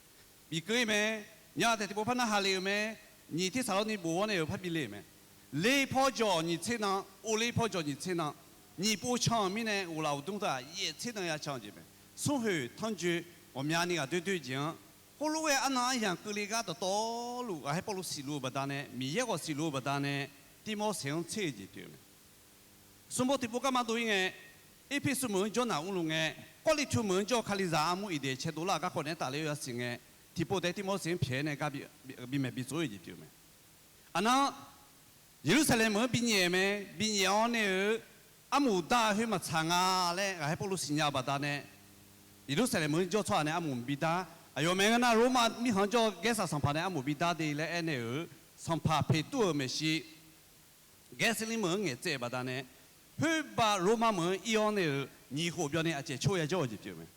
Bif keuv-ir mae. Nya taeq tiqpov par narhaq le-euq mae. Nyiq Tersaqlawrni bof-awr nae-euq par bi le-euq mae. Ler paw jawq nyiq tser nan, or ler paw jawq nyiq tser nan, nyiq pov can-euq mirnae, ghoflaf uqdmr teu-aq yaef tser nan ya can-eu jeq mae. Smrkhoeq tanrjoe ghawqmyani ghaq doer doer-eu jeq-anr, khoerlof-aer arnan aryamq keuvle gar dawqtawvluf ghaqkhaer Pawrluv siqluf-eu baqdanae, Miqyaer khawf siqluf-eu baqdanae, Tirmorseq-anr tser-eu jeq pyeuf-eu mae. Smrpov tiqpov garma dov-ir ngae, Erpersu meuq-anr jawr naq mrluf ngae, Kawrliqtu meuq-anr jawr-eu Kalizaq armur iqdaeq cae dovlar-euq garkawv naeq-aer tafler-eu yasiq ngae, tiqpov taef-aer Tirmorseq-anr pyaeq-aer nae gar bi, bimaf bitsov-ir-eu jeq pyeuf-eu mae. Aqnan, Yeqlursaqlaeq meuq-anr binyaef mae, binyaef-awr nae-euq armoq dar-eu khoer maqtsaq nga laer ghaqkhaer Pawrluv siqnya-eu baqdanae, Yeqlursaqlaeq meuq-anr jawr tsawrhaq nae armoq bi dar. Aqyawf maeqnaeq ngeur nar, Lormav mirkhanq-anr jawr-eu Gaersaq sanqpaq nae armoq bi dar de laer aernaeq-euq, sanqpaq Peqtur-euq maeqshi Gaersaqlirmeuq-anr ngaeqtsaev-euq baqdanae, khoerbav Lormav meuq-anr ir-awr nae-euq nyiq khof byanni aqcaeq cawr ya jawr-eu jeq pyeuf-eu mae.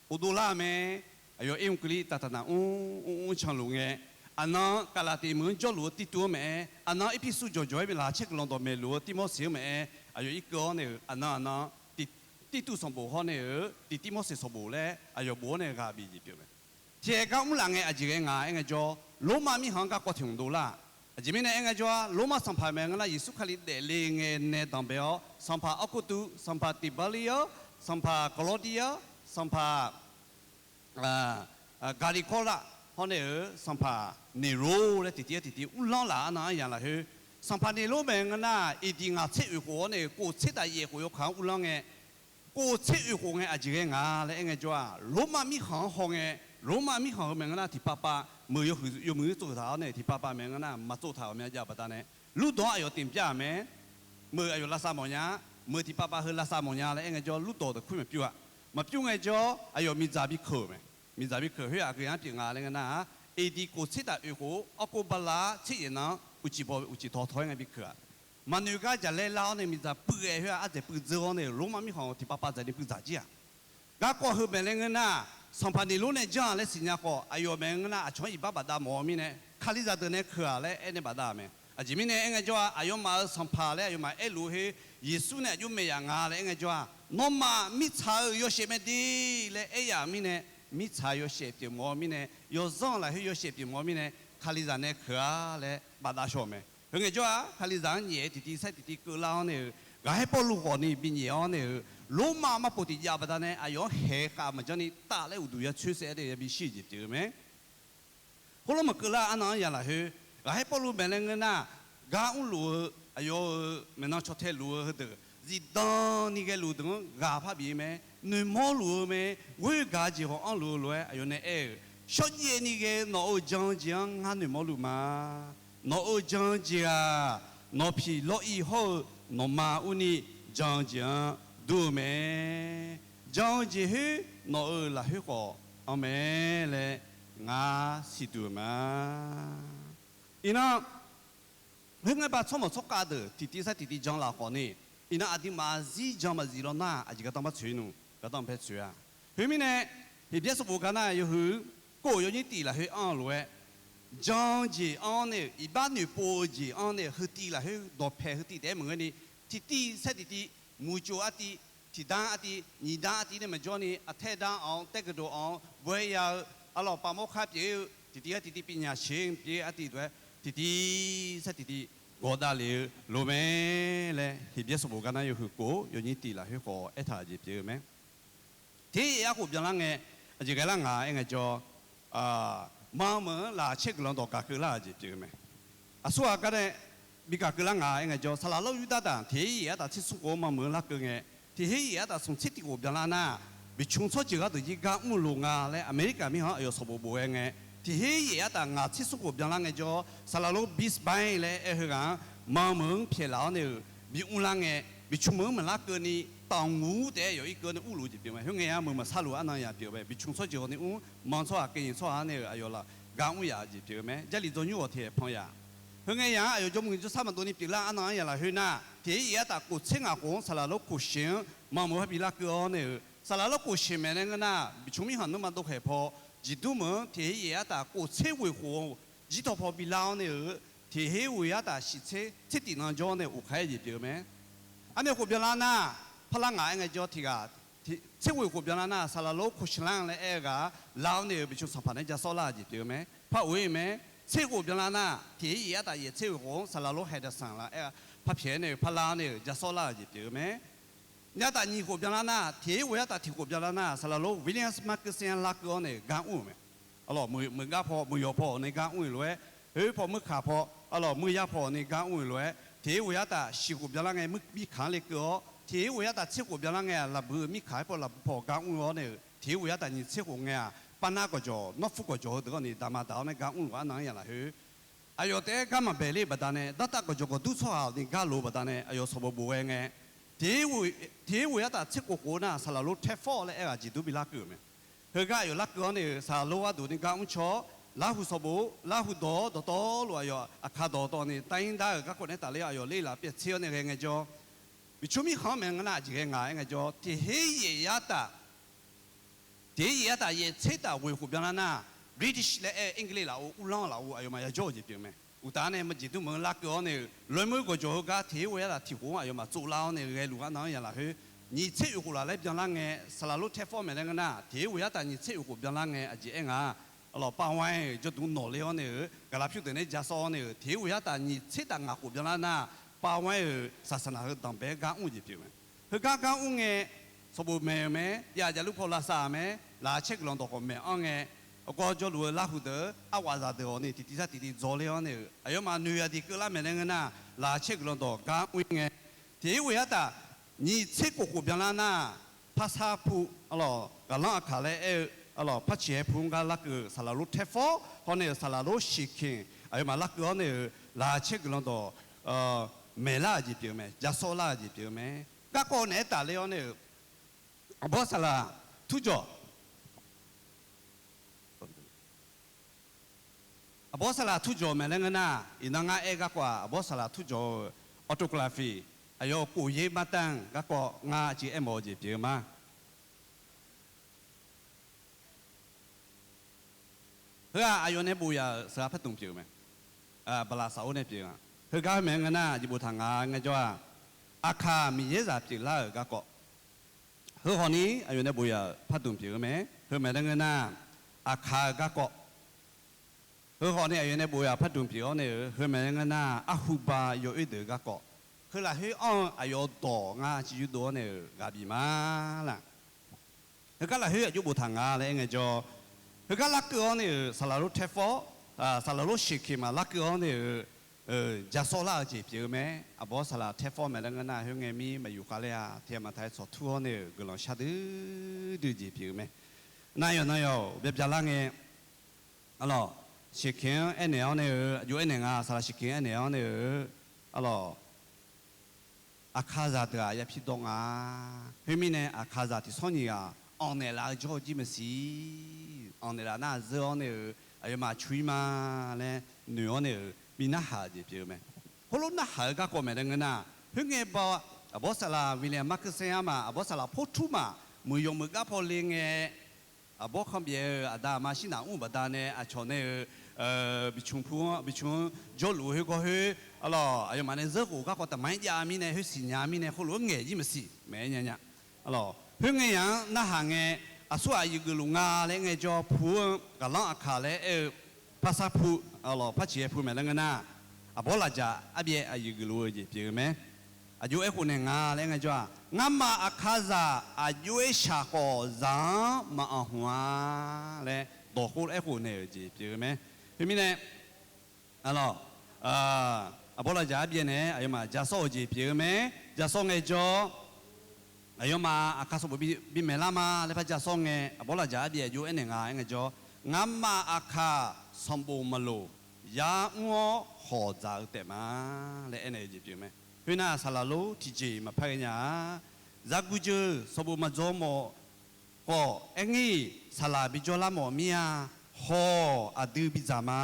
Ghofdov lar-eu mae. Aqyawf irmr keuvli taqtaq naq mr mr mr canluf ngae, aqnan Gaqlaqtiv meuq-anr jawrluf-eu Tirtuv-anr maeq-aer, aqnan Erpersu jawqjawq-aer bi laqkhaq caer guiqlanq dawqmaeq luf-eu Tirmorseq-anr maeq-aer, aqyawf irkeuv-awr nae-euq aqnan aqnan Tirtuv sanqbof hawr nae-euq tiq Tirmorseq sanqbof laer aqyawf bof-awr nae ghaq bif jeq pyeuf mae. Tiqaer gar mrlaf ngae aqjeq ghae nga aer ngaejawr, Lormav mirkhanq-anr garkawv tiq hmq dovlar. Aqjeq mirnae aer ngaejawr-aq, Lormav sanqpaq maeq ngeur nar, Yeqsur Kali daefle ngae nae danqbae-awr, sanqpaq Awrkurtuv, sanqpaq Tiqbarlir-awr, sanqpaq Kawqlawrdir-awr, sanqpaq Gaqliqkawrlaf hawr nae-euq sanqpaq Neqlor laer tiqtiv-aer tiqtiv uvlanr laf arnan aryamq lafkhoer, sanqpaq Neqlor maeq ngeur nar, aqdiq ngaq tser oeq khof-awr nae-euq kof tser taf yaef khof yawkaq-anr uvlanr ngae, kof tser oeq khof ngae aqjeq ghae nga laer aer ngaejawr-aq, Lormav mirkhanq-anr haw ngae, Lormav mirkhanq-euq maeq ngeur nar tiqpav pav meuq yawhuiq yawmuiq-anr tsovtaq-awr nae tiqpav pav maeq ngeur nar maqtsovtaq ghawqmya jav-eu baqdanae, Lurdawq-anr aqyawf tiqbyav-aq mae. Meuq aqyawf lavsav mawfnya, meuq tiqpav pav heu lavsav mawfnya laer aer ngaejawr, Lurdawq dawqkuir maqpyur-a. Maqpyur ngaejawr, aqyawf miqdzaq bi keuq-euq mae. Miqdzaq bi keuq khoer-aq, aqgeu-anr pyeuf nga laer ngeur nar-aq, aqdiq kof tser taf oeq khof-awr, Awrkawr Bala tser yaef nan-anr uqcif baw uqcif taw taw-aer ngae bi keuq-aq, maqnoeq gar jaqlaer lar-awr nae miqdzaq puiv ghae khoer-aq, ardzaeq puiv dzeur-awr nae-euq Lormav mirkhanq-euq tiqpav pav dzaq ni puiv dzaq jir-aq. Garkawv heu maeq laer ngeur nar-aq, sanqpaq Neqlor nae janr-aq laer siqnya khawf, aqyawf maeq ngeur nar, aqcawq-anr iqbax bafdav mawf-eu mirnae, Kalizaq deuq nae keuq-aq laer aernae bafdav-euq mae. Aqjeq mirnae aer ngaejawr-aq, aqyawfmaf-euq sanqpaq laer aqyawfmaf aerluf-eu khoer, Yeqsur nae aqjox maeq yaf nga laer aer ngaejawr-aq, nawmaf mirtsaq-euq yawshaef mae de laer aer yaf-euq mirnae, mirtsaq yawshaef pyeufmawf-eu mirnae, yawzanr lafkhoer yawshaef pyeufmawf-eu mirnae, Kalizaq nae keuq-a laer bafdav shaw-euq mae. Heu ngaejawr-aq, Kalizaq-anr nyaef-eu tiqtiv saer tiqtiv keuvlar-awr nae-euq, ghaqkhaer Pawrluv khawfni binyaef-awr nae-euq, Lormav marpoq tiqjav baqdanae aqyawf-anr haeq khav maqjanr ni taf laer uqduq ya coer saef-aer nae yabi shir-eu jeq pyeuf-eu mae. Khoerlof maqkeuv lar arnan-anr yaq lafkhoer, ghaqkhaer Pawrluv maeq laer ngeur nar, gar mrluf-eu aqyawf-euq maeqnan caw tae luf-eu heudeuq, zifdan ni ghae luf deuq-anr ghaq par bif-eu mae. Noeqmawr luf-eu mae. Ghoer gaq-eu jeq khawf anr luf-eu lof-aer aqyawf nae aer-euq, shawrjaev ni ghae-eu nawq-euq jan-eu jeq-anr ngar noeqmawr luf ma. Nawq-euq jan-eu jeq-aq, nawq piq lawr ir hawr-eu nawqma urni jan-eu jeq-anr dur-eu mae. Jan-eu jeq khoer nawq-euq lafkhoer khawf anr mae laer ngar siqduq-euq ma. Iqnan, khoerngae ba tsawrmawq tsawrkhav deuq tiqtiv saer tiqtiv jan laf khawfni, iqnan aqduimaf zir jan maqzif law nar, aqjeq gardanr bar tsoeq nmr, gardanr bae tsoeq-a. Khoermirnae, Heqbyaer sanqbof gar nar yawhuiq kov yawnyir tif lafkhoer anr-eu lof-aer, jan-eu jeq anr nae-euq, iqbax noeqpov-eu jeq anr nae-euq, heutiv lafkhoer dawqpae heutiv taef-aer maqngeur ni, tiqtiv saer tiqtiv muiqcof artiv, tiqdanr artiv, nyiqdanr artiv nae maqjawr ni, aqtaer danr-anr, taergeuf dawq-anr, baw-aer ya-eu, arlawq pavmawr khar pyeuf-eu, tiqtiv-aer tiqtiv pyeuf nya sheq pyeuf-eu artiv dawq-aer, tiqtiv sar tiqtiv gawqdav lef-eu loq mae laer, Heqbyaer sanqbof gar nar yawhuiq kof yawnyir tiq lafkhoer khawf aertaq-euq jeq pyeuf-eu mae. Tiqher yaef-aer khof byanlar ngae, aqjeq ghae lar nga aer ngaejawr, manr meuq-anr laqcaer guiqlanq dawq gaq keuv lar-euq jeq pyeuf-eu mae. Aqsurghaq gar nae bi gaq keuv lar nga aer ngaejawr, saqlaq lawr Yurdav taq tiqher yaef-aer taf tser smr khof-anr manr meuq-anr larkeuv ngae, tiqher yaef-aer taf smq tser tiq khof byanlar nar, biqcmq tsawrjeuq gharduq jir gar mr-eu loq nga laer America mirkhanq-anr aqyawf sanqbof bof-aer ngae, tiqher yaef-aer taf ngaq tser smr khof byanlar ngaejawr, saqlaq lawr Best Buy laer aer-eu heughaq-anr manr meuq-anr pyaeqlaf-awr nae-euq bi mrlar ngae, biqcmq meuq-anr maqlar keuvni, taqnguq taef-aer yawf irkeuv-awr nae urluf jeq pyeuf mae. Khoerngae-a meuq maqsar luf arnan yaq pyeuf-eu mae. Biqcmq tsawrjeuq hawni mr, manr tsawrhaq keuv nyiq tsawrhaq-anr nae-euq aqyawf laf gar mr yaf-eu jeq pyeuf-eu mae. Jarlif dzawrnymr ghawq tiq haeq pan yaf. Khoerngae yaq-anr aqyawf jawrmq nyiq jawrsar maqdov ni pyeuflar arnan-anr yaq lafkhoer nar, tiqher yaef-aer taf khof tser ngaq khof-anr saqlaq lawr khof sheq-anr manr meuq-anr bi larkeuv-awr nae-euq, saqlaq lawr khof sheq maeq laer ngeur nar, biqcmq mirkhanq nuima dov khaeq paw, jeqdur meuq-anr tiqher yaef-aer taf khof tser ghoeq khof-anr jir taw paw bi lar-awr nae-euq, tiqher ghoeq-aer taf shiq tser tser tiq nan jawr-awr nae uqkhaq-aer jeq pyeuf-eu mae. Arnae khof byanlar nar, parlar ngaq aer ngaejawr tiq ghaq, tser ghoeq khof byanlar nar, saqlaq lawr khof shaqlanr laer aer-eu ghaq-anr lar-awr nae-euq biqcmq sanqpaq nae ja sawr lar-euq jeq pyeuf-eu mae. Par of-ir-eu mae. Tser khof byanlar nar, tiqher yaef-aer taf yaef tser ghoeq khof-anr saqlaq lawr haeq daq sanq la aer, par pyaeq-aer nae-euq par lar-awr nae-euq ja sawr lar-euq jeq pyeuf-eu mae. Nar taf nyiq khof byanlar nar, tiqher ghoeq-aer taf tiq khof byanlar nar, saqlaq lawr William Marcus-anr larkeuv-awr nae-euq gar mr-euq mae. Arlawq meuq gar paw, meuq yawq paw-awq nae gar mr-eu lof-aer, khoer paw meuq kaq paw, arlawq meuq yar paw-awq nae gar mr-eu lof-aer, tiqher ghoeq-aer taf shiq khof byanlar ngae meuq mirkaq-anr lekeuv-awr, tiqher ghoeq-aer taf tser khof byanlar ngae-aq, lafbuiq-eu mirkaq-aer paw lafbuiq paw-awq gar mr-awr nae-euq, tiqher ghoeq-aer taf nyiq tser khof ngae-aq, parnar gawqjawq, nawr fur gawqjawq heudeuq-awr ni daqma daq-awr nae gar mrluf arnan-anr yaq lafkhoer, aqyawf taef-aer gar maqbaeq ler-eu baqdanae, dartav gawqjawq gawqdur tsawrhaq-awq ni gar lof-eu baqdanae, aqyawf sanqbof bof ghae ngae, tiqher ghoeq-aer taf tser khof khof nar, saqlaq lawr Telford laer aer ghaq jeqdur bi larkeuv-euq mae. Heugar aqyawf larkeuv-awr nae-euq saqlaq lawr gharduq ni gar mr caw-awr, larhuq sanqbof larhuq dawq-awr dawqtawvluf aqyawf aqkar dawqtawv ni taryir dar-euq garkawv nae tafler aqyawf ler laf pyaev tser-awr nae ghae ngaejawr, biqcmq mirkhanq-anr maeq ngeur nar aqjeq ghae nga aer ngaejawr, tiqher yaef-aer taf tiqher yaef-aer taf yaef tser taf ghoeq khof byanlar nar, British laer aer-eu English lafov uvlanr lafov aqyawfmaf yajawr-euq jeq pyeuf mae. Uqtaf-anr nae jeqdur meuq-anr larkeuv-awr nae-euq, loermur gawqjawq heugar tiqher ghoeq-aer taf tiq khof-anr aqyawfmaf tsovlar-awr nae ghaeluf arnan-anr yaq lafkhoer, nyiq tser oeq khof laf laer byanlar ngae, saqlaq lawr Telford maeq laer ngeur nar, tiqher ghoeq-aer taf nyiq tser oeq khof byanlar ngae aqjeq aer nga. Arlawq, parwanr-eu jawrduq nawqler-awr nae-euq, gaqlaq pyur deuq nae ja sawr-awr nae-euq, tiqher ghoeq-aer taf nyiq tser taf ngaq khof byanlar nar, parwanr-euq saqsaqnaq heu danqbae-aer gar mr-eu jeq pyeuf mae. Heugar gar mr ngae, sanqbof maeq-euq mae, yaf jaqlur paw lavsav-euq mae, laqkhaq caer guiqlanq dawq khawf maeq-anr ngae, aqgawr jawrluf-eu larhuq deuq-eu arghaf zaqdeuq-awq ni tiqtiv sar tiqtiv dzawler-awr nae-euq, aqyawfmaf noeq aqdui keuvlar maeq laer ngeur nar, laqkhaq caer guiqlanq dawq gar mr ngae, tiqher ghoeq-aer taf nyiq tser khof khof byanlar nar, parsar pu, arlawq, ghaqlanr aqkaq laer aer-eu, arlawq, parciq haer pu-anr gar larkeuv-euq saqlaq lawr Telford hawr nae-euq saqlaq lawr Shiqkeq aqyawfmaf larkeuv-awr nae-euq laqkhaq caer guiqlanq dawq maeqlar-euq jeq pyeuf-eu mae, ja sawr lar-euq jeq pyeuf-eu mae. Garkawv naeq-aer tafler-awr nae-euq, aqbawr saqlaq turjawq aqbawr saqlaq turjawq maeq laer ngeur nar, iqnan ngar aer garkawv-aq, aqbawr saqlaq turjawq-euq autography, aqyawf kof yaer martanr garkawv ngar civ aermawf-eu jeq pyeuf-eu ma. Heu-aq, aqyawf nae bof yaf-euq saqlaq pardmq pyeuf-eu mae. Baqlaq safor nae pyeuf-eu-aq, heugar heu maeq-aer ngeur nar, jeq boftaq nga ngaejawr-aq, aqkaq Miqyaerzaq pyeuflar-euq garkawv. Heu hawq ni aqyawf nae bof yaf-euq pardmq pyeuf-eu mae. Heu maeq laer ngeur nar, aqkaq-eu garkawv. Heu hawq ni aqyawf nae bof yaf-euq pardmq pyeuf-awr nae-euq, heu maeq laer ngeur nar, arhuba yawoer deuq-eu garkawv. Heu lafkhoer anr-eu aqyawf dawq ngar civ yurdov-awr nae-euq ghaq bif ma laq. Heugar lafkhoer aqjox boftaq nga laer aer ngaejawr, heugar larkeuv-awr nae-euq saqlaq lawr Telford, saqlaq lawr Shiqkeq maf larkeuv-awr nae-euq, ja sawr lar-eu jeq pyeuf-eu mae. Aqbawr saqlaq Telford maeq laer ngeur nar, khoerngae mir maqyuf khav ler-a, tiq ghaq maqtaq-aer tsawqtur-awr nae-euq guiqlanq shar duidui jeq pyeuf-eu mae. Nar yawq nan yawq byav byav lar ngae, arlawq, Shiqkeq-anr aernaeq-awr nae-euq, aqjox aernaeq nga, saqlaq Shiqkeq-anr aernaeq-awr nae-euq, arlawq, aqkaqzaq deuq-aq yapir dawr nga. Khoermirnae, aqkaqzaq tiqsanr nyiq ghaq anqnaeq laf-eu jawr-eu jir maqsiq. Anqnaeq laf nar-aq zeur-awr nae-euq, aqyawfmaf coq-ir ma laer noeq-awr nae-euq bi narhaq-euq jeq pyeuf-eu mae. Khoerlof narhaq-eu garkawv maeq laer ngeur nar, khoerngae baw, aqbawr saqlaq William Marcus-anr ma, aqbawr saqlaq Portur ma, muiq yawq meuq gar paw le ngae, aqbawr kanbyaeq-eu aqda aqma shir naq mr-euq baqdanae aqcawq nae-euq Biqcmq pu-anr, biqcmq-anr jawrluf-eu khoergawr khoer, arlawq, aqyawfmaf nae zeurkhof garkawv taqmaq-aer jav mirnae, khoersiq nya mirnae, khoerlof-aer ngaeq jir maqsiq maeq-aer nya nya. Arlawq, khoerngae yaq-anr narhaq ngae, aqsur aqyuif geufluf nga laer ngaejawr, pu-anr ghaqlanr aqkaq laer aer-eu, parsar pu, arlawq, par ciqhae pu maeq laer ngeur nar, aqbawr lafjaq arbyaev aqyuif geufluf-eu jeq pyeuf-eu mae. Aqjox aerkhof naeq nga laer ngaejawr-aq, ngamaf aqkaqzaq aqjox-aer shaq khawf zaq-anr maqanq hmq-a laer dawq khoer aerkhof naeq-euq jeq pyeuf-eu mae. Khoermirnae, arlawq, aqbawr lafjaq arbyaev nae aqyawfmaf ja sawr-euq jeq pyeuf-eu mae. Ja sawr ngaejawr, aqyawfmaf aqkaq sanqbof bimaeq lar ma laer par ja sawr ngae, aqbawr lafjaq arbyaev aqjox aernaeq nga aer ngaejawr, ngamaf aqkaq sanqbof maqloq, yar mr-awr khawf dzaq-eu taef ma laer aernaeq-eu jeq pyeuf mae. Khoernar, saqlaq lor tiqjeq maqpar ghae nya-a. Zaqguq jeuq sanqbof maqdzaw mawf khawf, aer ngir-iq saqlaq bijawr lar mawf mir-a. Hawr-awq, aqdui bidzaq ma.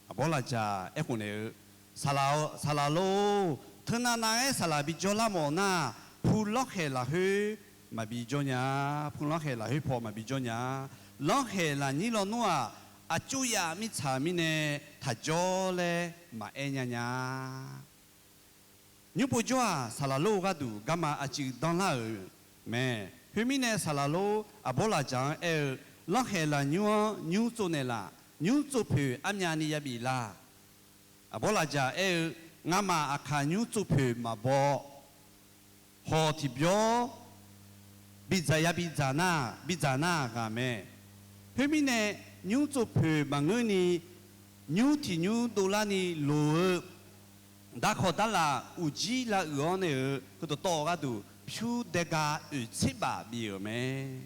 Aqbawr lafjaq aerkhof naeq-eu, saqlaq, saqlaq lor, teunav nav-aer saqlaq bijawr lar mawf nar, pu lanrkhaeq lafkhoer maqbi jawr nya-a. Pu lanrkhaeq lafkhoer paw maqbi jawr nya-a. Lanrkhaeq lafnyir lawnmr-aq, aqcuryav mirtsaq mirnae taq jawr laer maqaer nya nya. Nymr povjawr-aq, saqlaq lor-eu gharduq garma aqcuiv danrlar-euq mae. Khoermirnae, saqlaq lor aqbawr lafjaq-anr aer-eu, lanrkhaeq lafnymr-anr nymr tsov naeqlaf. Nymr tsov poeq armyavni yabif la. Aqbawr lafjaq aer-eu, ngamaf aqkaq nymr tsov poeq maqbaw. Hawq tiqbyawr bidzaq ya bidzaq nar, bidzaq nar ghaq mae. Khoermirnae, nymr tsov poeq maqngeurni, nymr tiq nymr dovlarni loq-eu darkawq darlaf uqjir lav uiq-awr nae-euq heudawqtawv-eu gharduq pyur daega oeq tser baf bif-euq mae.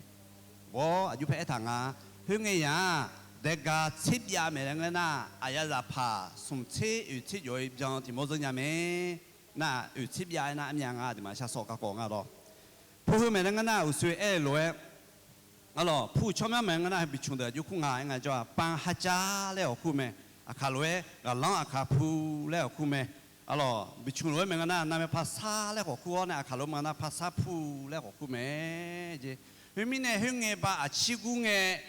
Bawr aqjox paer aertaq nga. Khoerngae yaq-aq, daega tser byav maeq laer ngeur nar, aqyaf zaqpaq smq tser oeq tser jawf-eu byan tiq mawr zeur nya mae. Nar oeq tser byav aernar armyav nga, aqduimaf shar sawq garkawv nga lawr. Pu heu maeq laer ngeur nar, uqshoe aer-eu lof-aer, arlawq, pu tsawrmyanr maeq ngeur nar, biqcmq deuq aqjox kur nga aer ngaejawr-aq, panr harjar laer awq kur mae. Aqkaq lof-aer ghaqlanr aqkaq pu laer awq kur mae. Arlawq, biqcmq lof-aer maeq ngeur nar, navmae parsar laer khawf kur-awr nae, aqkaq lof-aer maeq nar parsar pu laer khawf kur mae jeq. Khoermirnae, khoerngae ba aqcir gur ngae,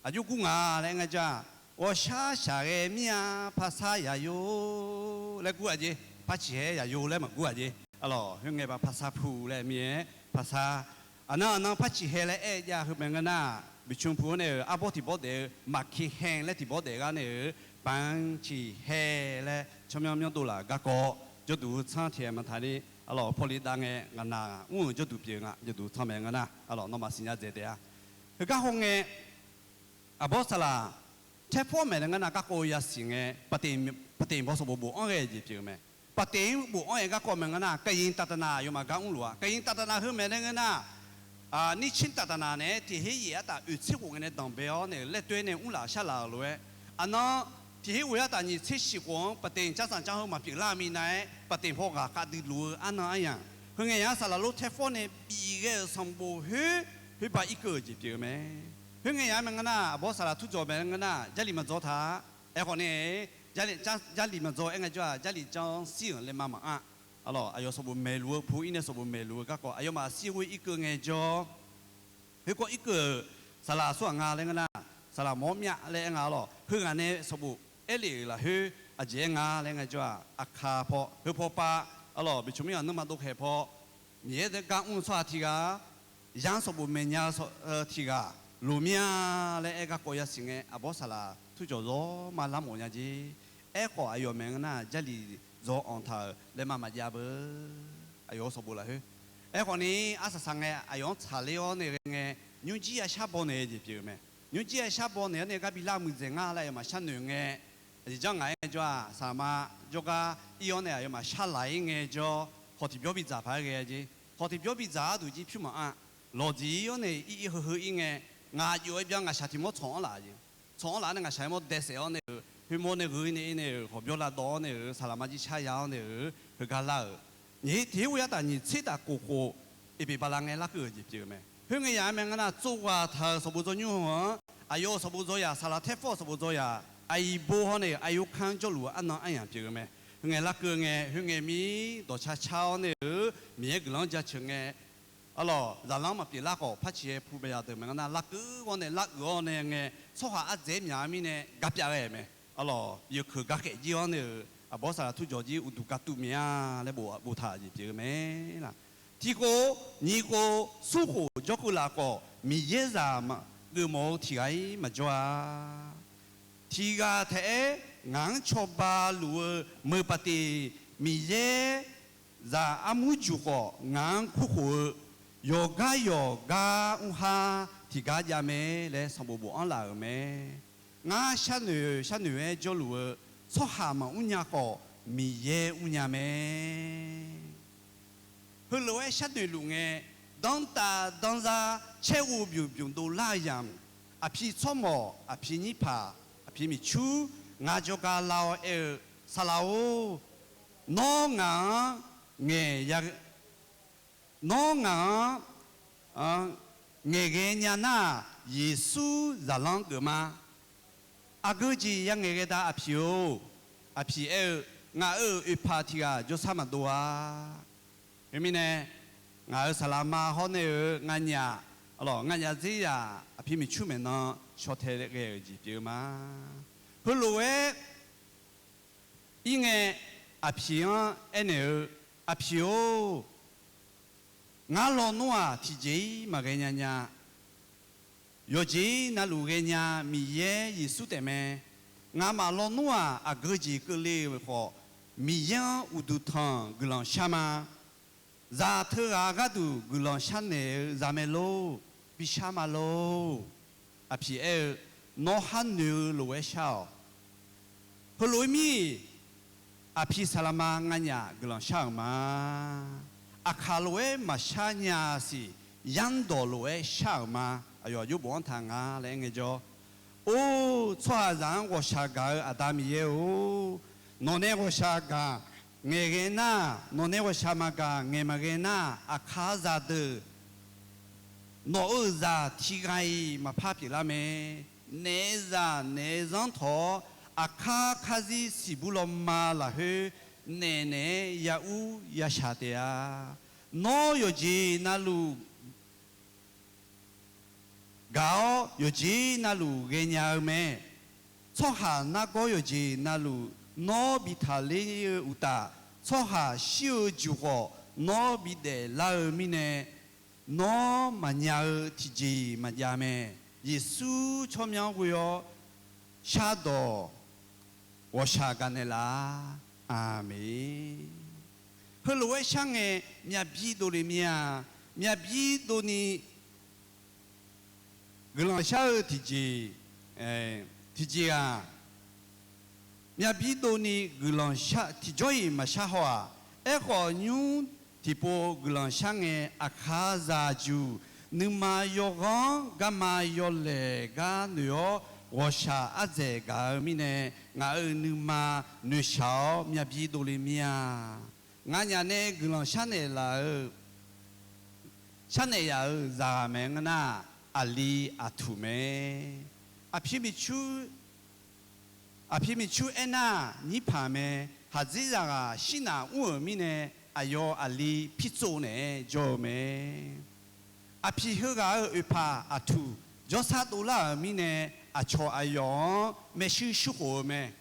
aqjox gur nga laer aer ngaejawr-aq, ghawqshar shaqghae mir-a, parsar yaqyo laer gur-aq jeq, par ciqhaer yaqyo laer maqgur-aq jeq. Arlawq, khoerngae ba parsar pu laer mir-aer parsar. Aqnan aqnan par ciqhae laer aer jav heu maeq ngeur nar, biqcmq pu-anr nae-euq arbawr tiq bawr daef-eu maqkeqhae laer tiq bawr daef gar nae-euq, banq ciqhae laer tsawrmyanr myanr dovlaf garkawv jawrduq heu tsanr tiq aer maqtaq ni, arlawq, pawli dav ngae ngaq naq mr-euq jawrduq pyeuf nga, jawrduq tsanr maeq ngeur nar, arlawq, nawmaf siqnya dzaeq taef-a. Heugar haw ngae, aqbawr saqlaq taerpawr maeq laer ngeur nar, garkawv yasiq ngae, paqteq baw sanqbof bofanr ghae jeq pyeuf-eu mae. Paqteq-anr bofanr-aer garkawv maeq ngeur nar, กฐิน ตาตนา aqyawfmaf gar mrluf-a. กฐิน ตาตนา heu maeq laer ngeur nar, nircir ตาตนา naeq-aer tiq her yaef artaf oeq tser khof ngae nae danqbae-awr nae-euq laer toer nae mrlaf sharlaf-euq lof-aer, aqnan tiq her ghoe artaf nyiq tser shif khof-anr paqteq-anr carsanq car heu maqpyeuf lar minav-aer, paqteq paw ghaq khavdui luf-eu arnan aryamq, heu ngae yaq-anr saqlaq lor taerpawr nae bif ghae-euq sanqbof khoer, khoer ba irkeuv-euq jeq pyeuf-eu mae. Khoerngae yaq-anr maeq ngeur nar, aqbawr saqlaq turjawq maeq laer ngeur nar, Jarlif maqdzaw ta-a. Aerkhawf nae, Jarlif maqdzaw aer ngaejawr-aq, Jarlif janr-anr shir-euq laer ma maqanr. Arlawq, aqyawf sanqbof maeqluf-eu pu-ir nae sanqbof maeqluf-eu garkawv aqyawfmaf shir ghoe irkeuv ngaejawr, khoerkawv irkeuv-euq saqlaq aqsurghaq nga laer ngeur nar, saqlaq mawr myav laer aer nga. Arlawq, heughaq nae sanqbof aerlef-euq lafkhoer aqjeq aer nga laer ngaejawr-aq, aqkaq paw heu paw pav, arlawq, biqcmq mirghaq nanrma dovkhaeq paw, Miqyaer gar mr-eu tsawrhaq tiq ghaq, yar sanqbof maeqnya-eu tiq ghaq loq mir-a laer aer garkawv yasiq ngae, aqbawr saqlaq turjawq zawr ma lar mawf nya jer. Aerkhawf aqyawf maeq ngeur nar, Jarlif dzaw anq taq-euq laer ma maqjav beu. Aqyawf-euq sanqbof lafkhoer. Aerkhawf ni, arsaq saq ngae aqyawf-anr tsaqler-awr nae ghae ngae, nymrjir yashar baw naeq-eu jeq pyeuf-eu mae. Nymrjir yashar baw naeq-awr nae gar bi lar muiqdzaeq nga laer aqyawfmaf sharnoeq ngae, aqjeq janr ngaq-aer ngaejawr-aq, saqlaq ma jawrgar ir-awr nae aqyawfmaf sharlaq-ir ngaejawr, hawq tiqbyawr bidzaq paq-aer ghae-a jer. Hawq tiqbyawr bidzaq arduq jir pyur maqanr. Lawqdziq-ir-awr nae ir ir heu heu-ir ngae, ngaq jov-aer byan ngaqshaq tiq mawr tsawq-anr laf-a jeq. Tsawq-anr laf-awr nae ngaqshaq-aer mawr dae saef-awr nae-euq, khoermawr nae gheu-ir nae ir nae-euq hawqbyawr lavdawv-awr nae-euq saqlaq ma jir shar ya-awr nae-euq, heugar lar-euq. Nyiq her tiq her ghoe artaf nyiq tser taf kof khof, Eqbeq bala ngae larkeuv-euq jeq pyeuf-eu mae. Khoerngae yaq-aer maeq ngeur nar, tsov ghaq taq-euq sanqbof dzaw nymr-anr, aqyawf-euq sanqbof dzaw yaq, saqlaq taerpawr-euq sanqbof dzaw yaq, aqyuif bo hawr nae-euq aqyawf kanr jawrluf-eu arnan aryamq pyeuf-eu mae. Khoerngae larkeuv ngae, khoerngae mir dawqcar car-awr nae-euq Miqyaer guiqlanq-anr jaceuq ngae, Arlawq, zaqlanr maqpyeuf lar khawf, par ciq-aer pu bae ya deuq mae ngar nar, larkeuv-awr nae, laruiq-awr nae ngae, tsawrhaq ardzaeq-aer myaq-eu mirnae gar pyav ghae-euq mae. Arlawq, yawkeuq garkhaeq jir-awr nae-euq arbawr saqlaq turjawq jir uqduq gatuv myav-a laer boftaq-euq jeq pyeuf-eu mae laq. Tiqkhof, nyiq khof, smr khof jawr keuv laf khawf, Miqyaer zaq geufmawf-eu tiq ghaq-ir maqjawr-a. Tiq ghaq taef-aer ngaq-anr cawba luf-eu meuq paqteq, Miqyaer zaq armur juq khawf ngaq-anr kurkhof-eu, yawqgar yawqgar mrhar tiqgar jav mae laer sanqbof bofanr laf-euq mae. Ngar sharnoeq sharnoeq-aer jawrluf-eu tsawrhaq maqmr nya khawf, Miqyaer mrnya mae. Heulof-aer sharnoeq luf ngae, danrtav danrzar caerghov bymq bymq dovlar-eu yamq, aqpi tsawrmawq, aqpi nyirpaq, aqpi miqcur, ngar jawrgar lar-awr aer-eu, Saqlaq-or, nawr ngaq-anr ngaeq ya Nawr ngaq-anr ngaeqghae nya nar-aq, Yeqsur zaqlanr geuf ma. Aqgeu jeq ya ngaeqghae da aqpiq-or. Aqpiq aer-eu, Ngaq-euq oeqpaq tiq ghaq jawrsar maqdov-a. Khoermirnae, ngaq-euq saqlaqma hawr nae-euq nganyaf, arlawq, nganyaf dzer yaq aqpi miqcur maeqnan shaw tae ghae-euq jeq pyeuf-eu ma. Heulof-aer ir ngae, aqpiq-anr aernaeq-eu, Aqpiq-or, ngar lawnmr-aq, tiqjeq-ir maqghae nya nya. Yawqjeq navluf ghaenya Miqyaer Yeqsur taef mae. Ngamaf lawnmr-aq, aqgeu jeq keuvle-euq khawf, Miqyaer-anr uqduq tanq guiqlanq shar ma. Zaq teughaq gharduq guiqlanq sharnaeq-eu zaq mae lor. Bi shar ma lor. Aqpiq aer-eu, Nawr har noeq-eu lof-aer shar-awq. Heulof-aer mir-iq, aqpiq saqlaqma nganyaf guiqlanq shar-euq ma. Aqkaq lof-aer maqshar nya siq, yar dawq lof-aer shar-euq ma. Aqyawf aqjox bofanr taq nga laer aer ngaejawr, Or, tsawrhaqzaq-anr ghawqshaq gaq-eu Aqda Miqyaer-or, nawqnae ghawqshaq gaq ngaeqghae nar, nawqnae ghawqshaq maqgaq ngaeq maqghae nar, aqkaqzaq deuq nawq-euq zaq tiq ghaq-iq maqpar pyeuflar mae. Naef zaq naef zanr tawq-awr, aqkar karzir siqbur lawma lafkhoer naef naeq-aer ya ur ya shaq taef-a. Nawr yawqjeq navluf gaq-awr, yawqjeq navluf ghaenya-eu mae. Tsawrhaq nargawr yawqjeq navluf nawr bi taqler-eu uqtaf, tsawrhaq shir-eu juq khawf nawr bi daeflar-eu mirnae, nawr maqnya-eu tiqjeq-iq maqjav mae. Yeqsur tsawrmyanr ghoe-awr shardawq ghawqshaq gaqnaeq laf-a. Aqmeq. Heulof-aer shar ngae, myavbi dovle mir-a. Myavbi dovni guiqlanq shar-eu tiqjeq, tiqjeq-aq, myavbi dovni guiqlanq shar tiqjawr-iq maqshar haw-aq. Aerkhawf, nymr tiqpov guiqlanq shar ngae, aqkaqzaq juq nuima yawghanr garma yawlaeq gar noeq-awr ghawqshaq ardzaeq gaq-eu mirnae, ngaq-euq nuima noeqshaq-awr myavbi dovle mir-a. Nganyaf nae guiqlanq sharnaeq laf-eu sharnaeq yaf-euq zaqghaq mae ngar nar, aqli aqtuq mae. Aqpir miqcur, aqpir miqcur aernar, nyirpaq mae. Khaqdzerzaq ghaq shirnav mr-euq mirnae, aqyawf aqli pirtsov naeq-aer jawr-eu mae. Aqpir heughaq-euq oeqpaq aqtuq jawrsar dovlar-euq mirnae, aqcawq aqyawf-anr maershuir shuir khof-eu mae.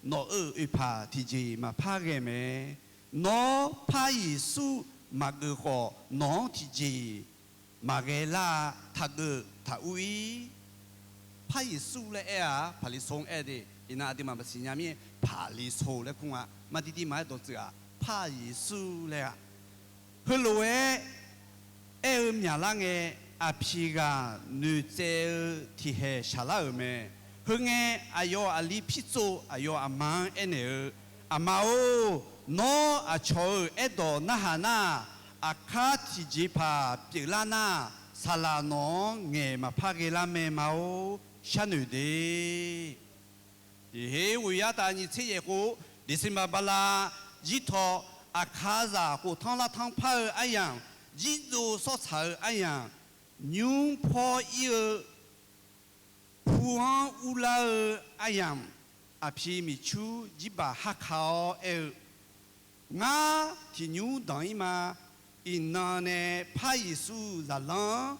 Nawq-euq oeqpaq tiqjeq-iq maqpar ghae mae. Nawr Par Yeqsur maqgeuf khawf, nawq-anr tiqjeq-iq maqghae lar-a. Taqgeuf taqur-ir. Par Yeqsur laer aer-a, Paqliqso-anr aer de. Iqnan aqduimaf maqsiq nya mir-aer Paqliqso laer kur nga. Mardirdir maqaer dawqtsuif-aq, Par Yeqsur laer-a. Heulof-aer aer-eu myaqlar ngae, aqpir ghaq noeqtsaev-eu tiqhaeq shaqlar-euq mae. Heu ngae, aqyawf aqli pirtsov aqyawf aqma-anr aernaeq-eu, Aqma-or, nawr aqcawq-euq aerdawq narhaq nar, aqkar tiqjeqpaq pyeuflar nar, saqlaq nawq-anr ngaeq maqpar ghae lar mae ma-or, sharnoeq de. Iqher ghoeqyar taf nyiq tser yaef khof, December bala jir taw, aqkaqzaq khoftanr lartanr par-eu aryamq, jirdzov sawr tsaq-eu aryamq, nymr pawr ir-eu pu-anr urlar-eu aryamq, aqpir miqcur jirbaq harka-awr aer-eu, Ngar tiqnymr danq-ir ma. iqnan nae par Yeqsur zaqlanr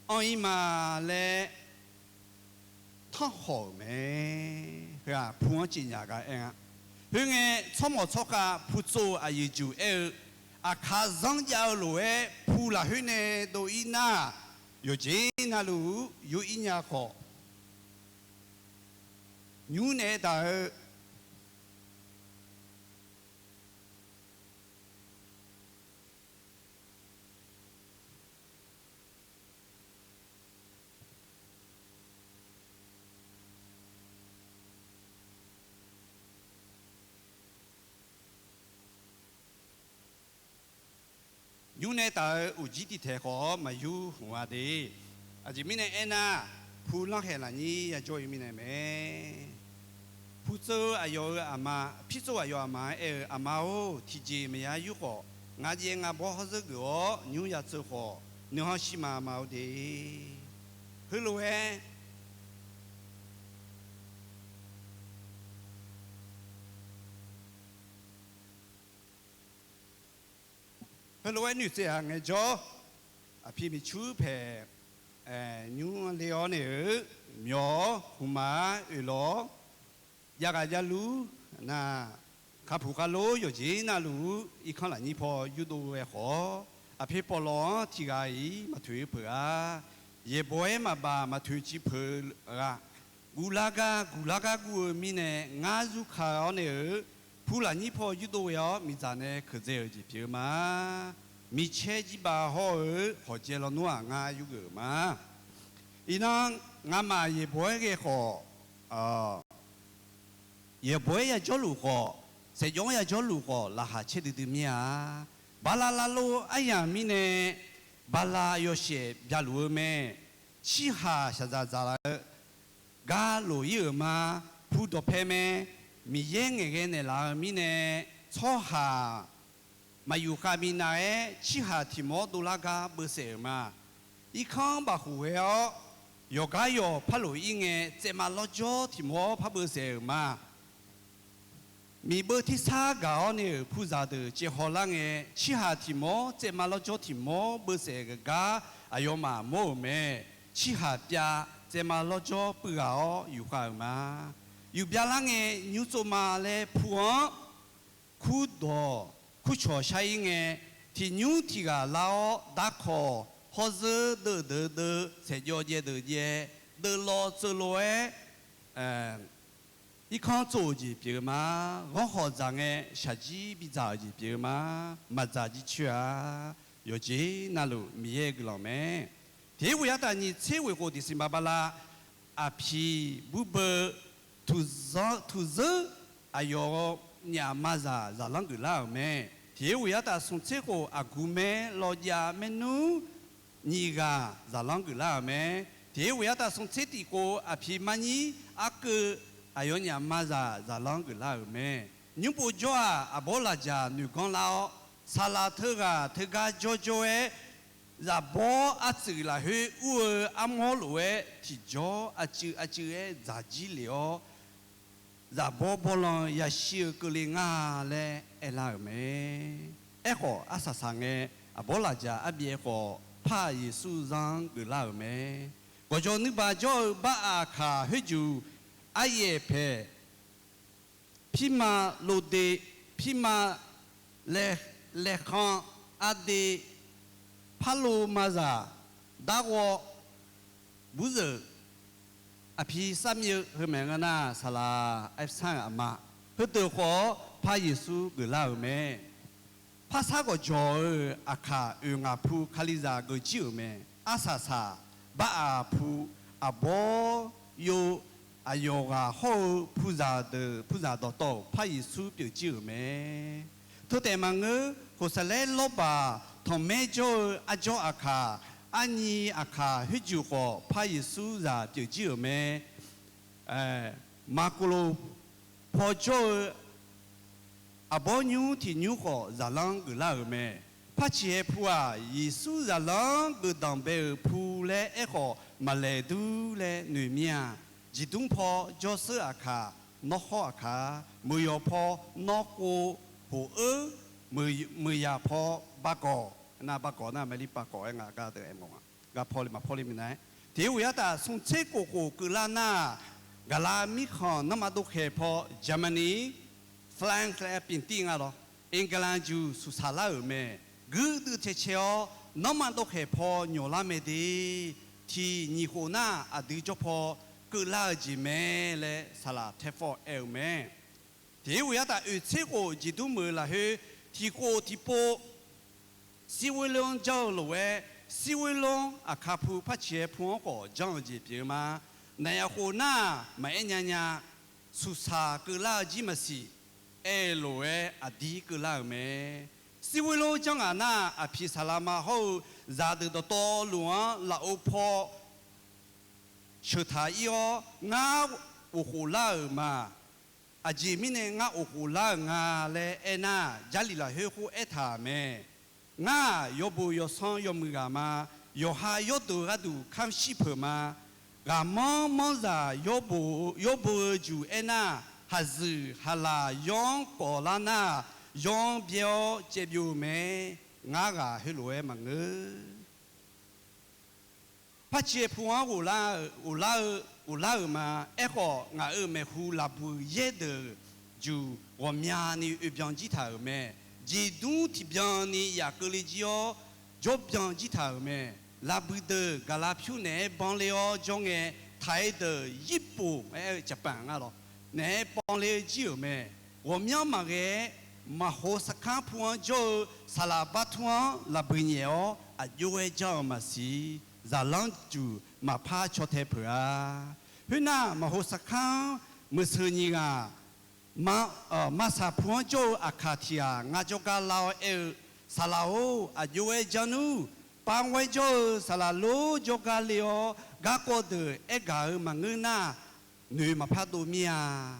anr-ir ma laer tanrkhawf-euq mae. Heu-aq pu-anr cifnyaf gar aer-a. Khoerngae, tsawrmawq tsawrkhav pu tsov-eu aqyuif juq aer-eu, aqkar zanr jav-eu lof-aer pu lafkhoer nae dov-ir nar, yawqjeq navluf yur-ir nya khawf, nymr nae aerdaq-eu Nymr nae taf-eu uqjir tiq taeq khawf-awr maqyur hmq-a de. Aqjeq mirnae aernar, pu lanrkhaeq lafnyir yajawr-ir mirnae mae. Pu tsov-eu aqyawf-euq aqma, pirtsov aqyawf aqma-anr aer-eu, Aqma-or, tiqjeq maqya yur khawf, ngaq jaev ngaq bawr hawrzeur geuf-awr nymr ya tseuv khawf, nuihanr shir ma ma-eu de. Heulof-aer Heulof-aer noeqtsaev-aq ngaejawr, aqpiq miqcur paeq nymr le-awr naeq-eu, myawq-awr hmqmaq-ar oeqlawq-awr, javghaq javlur nar, kapuq kharlor yawqjeq navluf-ur irkanr lafnyir paw yurdov ghae khawf-awr, aqpoeq pawqlawq-anr tiq ghaq-iq maqtoeq-eu peuq-a. Yaeqbawq-aer maqbaf maqtoeq civ peuq ghaq, guvlar gar guvlar gar guv-eu mirnae ngar zurka-awr nae-eu, pu lafnyir paw yurdov ghae-awr miqdzaq nae keuqdzae-euq jeq pyeuf-eu ma. Micaer jirbaf hawr-eu hawqjae lawnmr-aq ngar yurgeuf-euq ma. Iqnan, ngamaf yaeqbawq-aer ghae khawf, yaeqbawq-aer yajawrluf khawf, saeqjawv-anr yajawrluf khawf, laqkhaq caer duidui mir-a. Bala lavlov aryamq mirnae, bala yawshaef byaluf-eu mae. Cirhaq shaqzaq dzaqlaf-eu gar lof-ir-euq ma. Pu dawqpae mae. Miqyaer ngaeqghae naeqlaf-eu mirnae, tsawrhaq maqyuf khav minav-aer cirhaq tiq mawr dovlar gar beusaef-euq ma. Irkanr bafkhof ghae-awr, yawqgar yawq par lof-ir ngae, tsaevma lawrjawr tiq mawr par beusaef-euq ma. Miqbeu tersar gaq-awr nae-euq puzaq deuq caevhaw lar ngae, cirhaq tiq mawr tsaevma lawrjawr tiq mawr beusaef-euq gar aqyawfmaf mawr-euq mae. Cirhaq pyav tsaevma lawrjawr puiv ghaq-awr yufkhav-euq ma. Yufbyav lar ngae, nymr tsov ma laer pu-anr kurdawq kurcawq shar-ir ngae, tiq nymr tiq ghaq lar-awr darkawq hawrzeur deuv deuv deuv, saeqjawv jaev deuv jaev, deuv law tseuv lof-aer irkanr tsov-euq jeq pyeuf-eu ma. Ghanrkhawq dzaq ngae, shaqjir bidzaq-euq jeq pyeuf-eu ma. Maqdzaq jircoer-a. Yawqjeq navluf Miqyaer guiqlanq mae. Tiq ghoeq yartaf nyiq tser ghoeq khof December bala, aqpiq burbeu tuqzeur aqyawf-euq nyaf mazaq zaqlanr geuflar-euq mae. Tiq ghoeq yartaf smq tser khof aqguq maer lawjav maernmr nyiq ghaq zaqlanr geuflar-euq mae. Tiq ghoeq yartaf smq tser tiq khof aqpiq marnyir arkeuv aqyawfnyaf mazaq zaqlanr geuflar-euq mae. Nymr pov jawr-aq, aqbawr lafjaq noeq ganr lar-awr, saqlaq teughaq teugar jawrjawr-aer, zaqbawr artsuif lafkhoer ur-eu armawr lof-aer tiqjawr arcuiv arcuiv-aer dzaq jir lef-awr, zaqbawr bawrlan yashir-eu keuvle nga laer aerlar-euq mae. Aerkhawf, arsaq saq ngae, aqbawr lafjaq arbyaev khawf, Par-aq Yeqsur zanr geuflar-euq mae. Gawqjawq nuirba jawr-eu bar aqkaq khoerjuq aryaef paeq, pirma lov de, pirma laekhan arde, parlo mazaq darghawv burzeuq, aqpiq sarmyeuv heu maeq nga nar, saqlaq aer sanr-euq aqma, heudeuq khawf-awr Par Yeqsur geuflar-euq mae. Parsar gawqjawq-eu aqkaq oeq ngaq pu Kalizaq geuf jir-euq mae. Arsaq saq, bar aq pu, aqbawr yov, aqyawf ghaq hawr-eu puzaq deuq puzaq dawqtawv-euq Par Yeqsur pyeuf jir-euq mae. Teu taef maqngeur, khoqsaeq laer lawrbaq tanqmaer jawr-eu arjawr aqkaq, arnyi aqkaq khoerjuq khawf Par Yeqsur zaq pyeuf jir-euq mae. Maqkoloq paw jawr-eu aqbawr nymr tiq nymr khawf zaqlanr geuflar-euq mae. Par ciqhae pu-aq, Yeqsur zaqlanr geufdanq bae-euq pu laer aerkhawf maqlaeq dur laer noeq mir-a. Jiqdmr paw jawrsheur aqkaq, nawr hawr aqkaq, meuq yawq paw nawr kov, hoq-eu, meuq yaq paw bargawq, Nar baqgawq nar maeqli baqgawq-aer nga gar deuq aermawf nga. Gar pawle maqpawle minav-aer. Tiq ghaq yartaf smr tser khof khof keuvlar nar-aq, Gaqlaq mirkhanq nanrma dovkhaeq paw Germany, France laer bintiv nga lawr, England juq suqsaq lar-euq mae. Guirdeuv cae cae-awr nanrma dovkhaeq paw nyawq lar mae de. Tiq nyiq khof nar aqdui jawr paw keuvlar-eu jeq mae laer saqlaq taefawr aer-eu mae. Tiq ghaq yartaf oeq tser khof jeqdmr meuq-eu lafkhoer tiq khof tiqpov Sirghoerlor-anr janr-eu lof-aer, Sirghoerlor-anr Aqkaq pu par caeq-aer pu-anr khawf janr-eu jeq pyeuf-eu ma. Naqyaq khof nar maqaer nya nya, suqsaq keuvlar-eu jir maqsiq, aer-eu lof-aer aqdir keuvlar-euq mae. Sirghoerlor janr ngaq nar, aqpiq saqlaqma hawr-eu zaqdeuq dawqtawvluf-anr lafov paw sheuqtaq ir-awr, ngar ghofkhof lar-euq ma. Aqjeq mirnae ngar ghofkhof lar-euq nga laer aernar, Jarlif lafkhoer khoer aertaq-euq mae. Ngar-aq, yawbo yawsanr yawmuiq ghaq ma. Yawqha yawrdeuq gharduq kamr shir peuq ma. Ghaqmanr manr zaq yawbo-eu juq aernar, haqzuiq haqlaq yawr-anr kawf lar nar, yawr-anr byaer-awr caevbyov-eu mae. Ngar ghaq heulof-aer maqngeur. Par caev pu-anr ghoflar-eu, ghoflar-eu, ghoflar-euq ma. Aerkhawf, ngaq-euq maeqhu laqbuiq yaerdeuq juq ghawqmyani oe byan jir taq-euq mae. Jeqdmr tiqbyan ni yaf keuvle jir-awr, jawr byan jir taq-euq mae. Laqbuiq deuq gaqlavpyur naeq-aer banr ler-awr jawr ngae, taq-aer deuq Yirpoq aer-eu Japan nga lawr, naeq-aer banr ler-eu jir-euq mae. Ghawqmyanr maqghae-aer, maqho sarkanr pu-anr jawr-eu saqlaq bartur-anr laqbuiq nyaef-awr aqjox-aer janr-eu maqsiq. Zaqlanr juq maqpar caw tae peuq-a. Khoernar, maqho sarkanr meuqseuq nyiq ghaq, ma, maqsaq pu-anr jawr-eu aqkaq tiq ghaq ngar jawrgar lar-awr aer-eu, Saqlaq-or, aqjox-aer janr nmr. Pav ghaer jawr-eu saqlaq lor jawrgar le-awr, garkawv deuq aer gaq-eu maqngeur nar, noeq maqpar dov mir-a.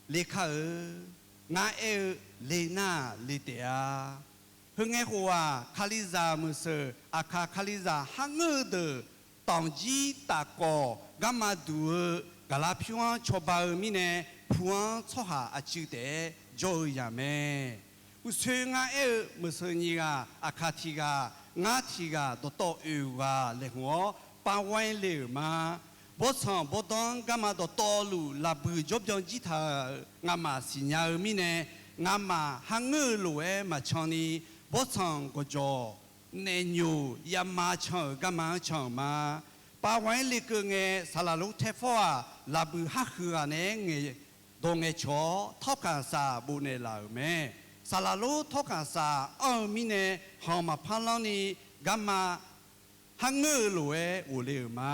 Le kar-eu. Ngar aer-eu, le nar le taef-a. Heu ngae khof-aq, Kalizaq meuqseuq, aqkaq Kalizaq kharngeur-eu deuq, tanqjir tafkawq garma duq-eu gaqlavpyur-anr cawba-eu mirnae, pu-anr tsawrhaq aqcuiv taef-aer jawr-eu yaq mae. Uqsoer ngar aer-eu, meuqseuq nyiq ghaq, aqkaq tiq ghaq, ngar tiq ghaq dawqtawv oeq ghaq laeqhmq-awr pav ghaer le-euq ma. Bawrtsanq bawrdanr garma dawqtawvluf laqbuiq jawr byan jir taq-euq ngamaf siqnya-eu mirnae, ngamaf kharngeur-eu lof-aer maqcan ni, bawrtsanq gawqjawq naef nyoq yama can-euq garma-anr can-euq ma. Pav ghaer le keuv ngae, saqlaq lor taefawr-aq, laqbuiq kharhuiq ghaq naeq-aer ngaeq dawq ngaeqcawq-awr, tawrkaq saq bofnaeq laf-euq mae. Saqlaq lor tawrkaq saq anr-eu mirnae, khanq maqpar lanr ni, garma kharngeur-eu lof-aer ghofle-euq ma.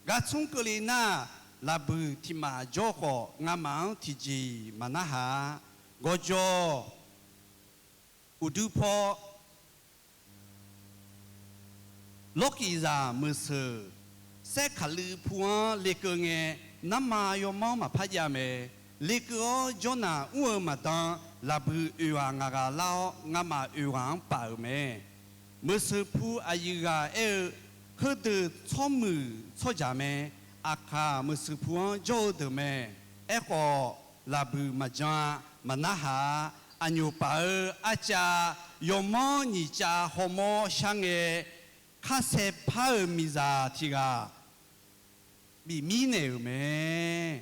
Gartsmr keuvle nar, laqbuiq tiq maf jawr khawf, ngamaf-anr tiqjeq-iq maqnarhaq-a. Gawqjawq uqdui paw Lawrkiqzaq meuqseuq, Saerkaqluiv pu-anr lekeuv ngae, nanrma yawmanr maqpar jav mae. Lekeuv-awr jawrnaq mr-eu maqdan, laqbuiq oeq ghaq ngaq ghaq lar-awr, ngamaf oeq ghaq-anr paf-euq mae. Meuqseuq pu aqyuif ghaq aer-eu, heudeuq tsawrmuiq tsawrjaq mae. Aqkaq meuqseuq pu-anr jawr-eu deuq mae. Aerkhawf, laqbuiq maqjan-a, maqnarhaq-a. Aqnyoq paf-eu arcav yawmanr nyiq cav hawmawr shar ngae, kharsaer par-euq miqzaq tiq ghaq bif mirnaeq-euq mae.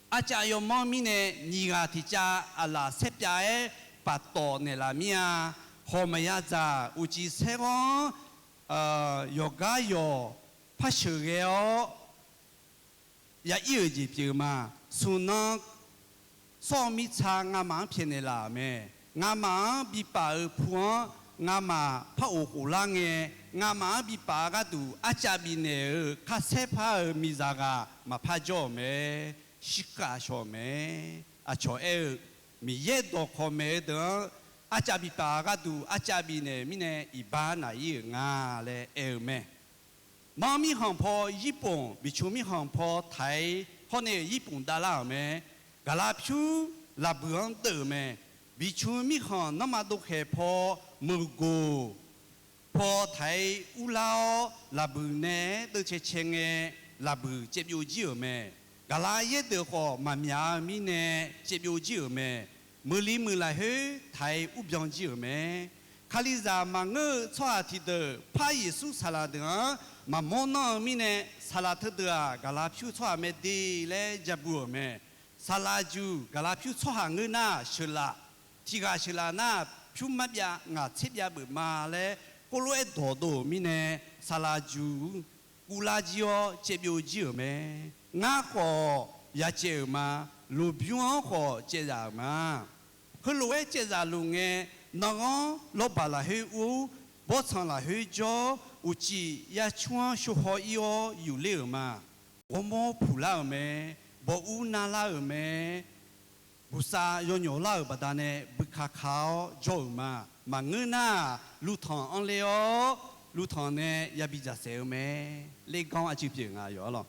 Arcav yawmanr mirnae nyiq ghaq tiq cav aqlaf saerpyav-aer paftawf naeqlaf mir-a. Hawq maqya dzaq uqcif saerghanr-anr yawqgar yawq par sheuqghae-awr ya ir-euq jeq pyeuf-eu ma. Smq nan sawr-eu mirtsa ngamaf-anr pyaeqnaeq laf-euq mae. Ngamaf-anr bipaf-euq pu-anr ngamaf par of khoflar ngae, ngamaf-anr bipaf-eu gharduq arcav bifnaeq-euq kharsaer par-euq miqzaq ghaq maqpar jawr-euq mae. Shirkhav shawq-euq mae. Aqcawq aer-eu, Miqyaer dawqkawq maeq-eu deuq-anr arcav bipaf gharduq arcav bifnaeq mirnae iqbax naq ir-euq nga laer aer-eu mae. Manr mirkhanq paw Yirpmq, Biqcmq mirkhanq paw Taiq, hawr nae-euq Yirpmq davlar-euq mae. Gaqlavpyur laqbuiq-anr deuv-euq mae. Biqcmq mirkhanq nanrma dovkhaeq paw Meuqgoq paw Taiq urlar-awr, laqbuiq nae-aer deuvcae cae ngae, laqbuiq caevbyov jir-euq mae. Gaqlav yaerdeuq khawf maqmyaq-eu mirnae caevbyov jir-euq mae. Meuqli muiqlaf khoer Taiq urbyan jir-euq mae. Kalizaq maqngeur-eu tsawrhaq tiqdeuq par Yeqsur saqlaq deuq-anr maqmawr nanr-eu mirnae, saqlaq teudeuq-aq gaqla pyur tsawrhaq mae de laer ja bu-euq mae. Saqlaq juq gaqla pyur tsawrhaq ngeur nar sheuqlaf, tiqghaq sheuqlaf nar pyur marbyav ngaq tser byav beuf ma laer Kawrlof-aer dawqdov-euq mirnae, saqlaq juq guvlar jir-awr caevbyov jir-euq mae. Ngar khawf ya caev-euq ma. Loqbymr-anr khawf caevzaf-euq ma. Heulof-aer caevzafluf ngae, nanranr lawrbaq lafkhoer ur, bawrtsanq lafkhoer jawr, uqcif yarcmr-anr sho haw ir-awr yufler-euq ma. Ghawrmawr puqlar-euq mae. Bawq ur narlar-euq mae. Buqsav yawnyawq lar-euq baqdanae buika ka-awr jawr-euq ma. Maqngeur nar-aq, luvtanq anrler-awr, luvtanq nae yabi dzaqsaef-eu mae. Lerganr arcuiv pyeuf nga yawq-ar lawq.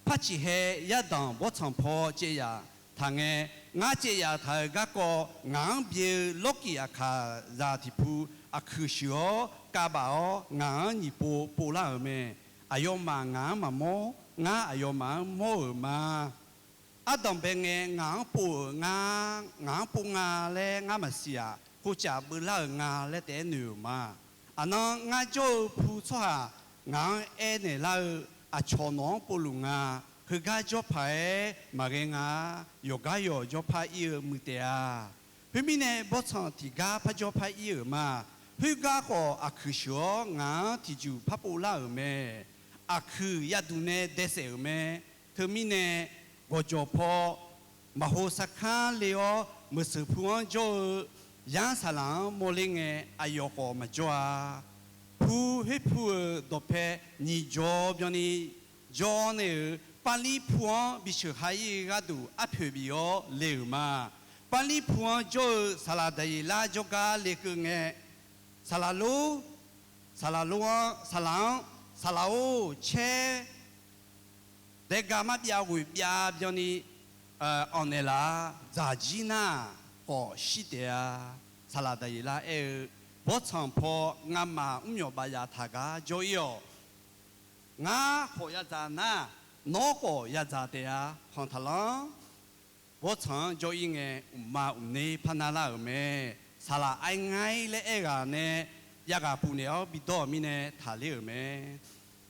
Par ciqhae yardanq bawrtsanq paw caev yaf taq ngae, ngar caev yaf taq-euq garkawv ngaq-anr byae-eu lawrkiq aqkaqzaq tiqpu aqkuiq shuif-awr kavbaf-awr ngaq-anr nyiq pov povlar-euq mae. Aqyawfmaf ngaq-anr maqmawr, ngar aqyawfmaf-anr mawr-euq ma. Ardanqbae ngae ngaq-anr pov-euq nga, ngaq-anr pov nga laer ngar maqsiq-aq, kovcaf beuvlar-euq nga laer taef-aer noeq-euq ma. Aqnan ngar jawr-eu pu tsawrhaq ngaq-anr aernaeq lar-eu, aqcawq nawq-anr povluf nga. Heugar jawr paq-aer maqghae nga. Yawqgar yawq jawr par ir-eu muiq taef-a. Khoermirnae, bawrtsanq tiqgar par jawr par ir-euq ma. Khoergar khawf aqkuiq sheuq-awr ngaq-anr tiqjuq par povlar-euq mae. Aqkuiq yaduq nae daesaef-euq mae. Teumirnae, gawqjawq paw maqhov sarkanr le-awr, meuqseuq pu-anr jawr-eu Yanr saqlaq-anr mawrler ngae, aqyawf khawf maqjawr-a. Pu khoer pu-euq dawqpae nyiq jawr byanni jawr nae-euq Parlir pu-anr bisheuq ha ir-eu gharduq arpoeq bif-awr le-euq ma. Parlir pu-anr jawr-eu saqlaq Daqyeqlar jawrgar lekeuv ngae, saqlaq lor, saqlaq lor-anr, saqlaq-anr, saqlaq-or, caer daega marbyav ghoeq byav byanni anq naeqlaf-a. Dzaqjir nar khawf shir taef-a. Saqlaq Daqyeqlar aer-eu, Bawrtsanq paw, ngamaf mrmyawf baf yaf taq gar jawr ir-awq. Ngar khawf yadzaq nar, nawr khawf yadzaq taef-a. Khanq taqlanr. Bawrtsanq-anr jawr ir ngae, mqma mqner par narlar-euq mae. Saqlaq aer ngar-ir laer aer ghaq nae, yav ghaq puf naeq-awr bidawr-euq mirnae taqler-euq mae.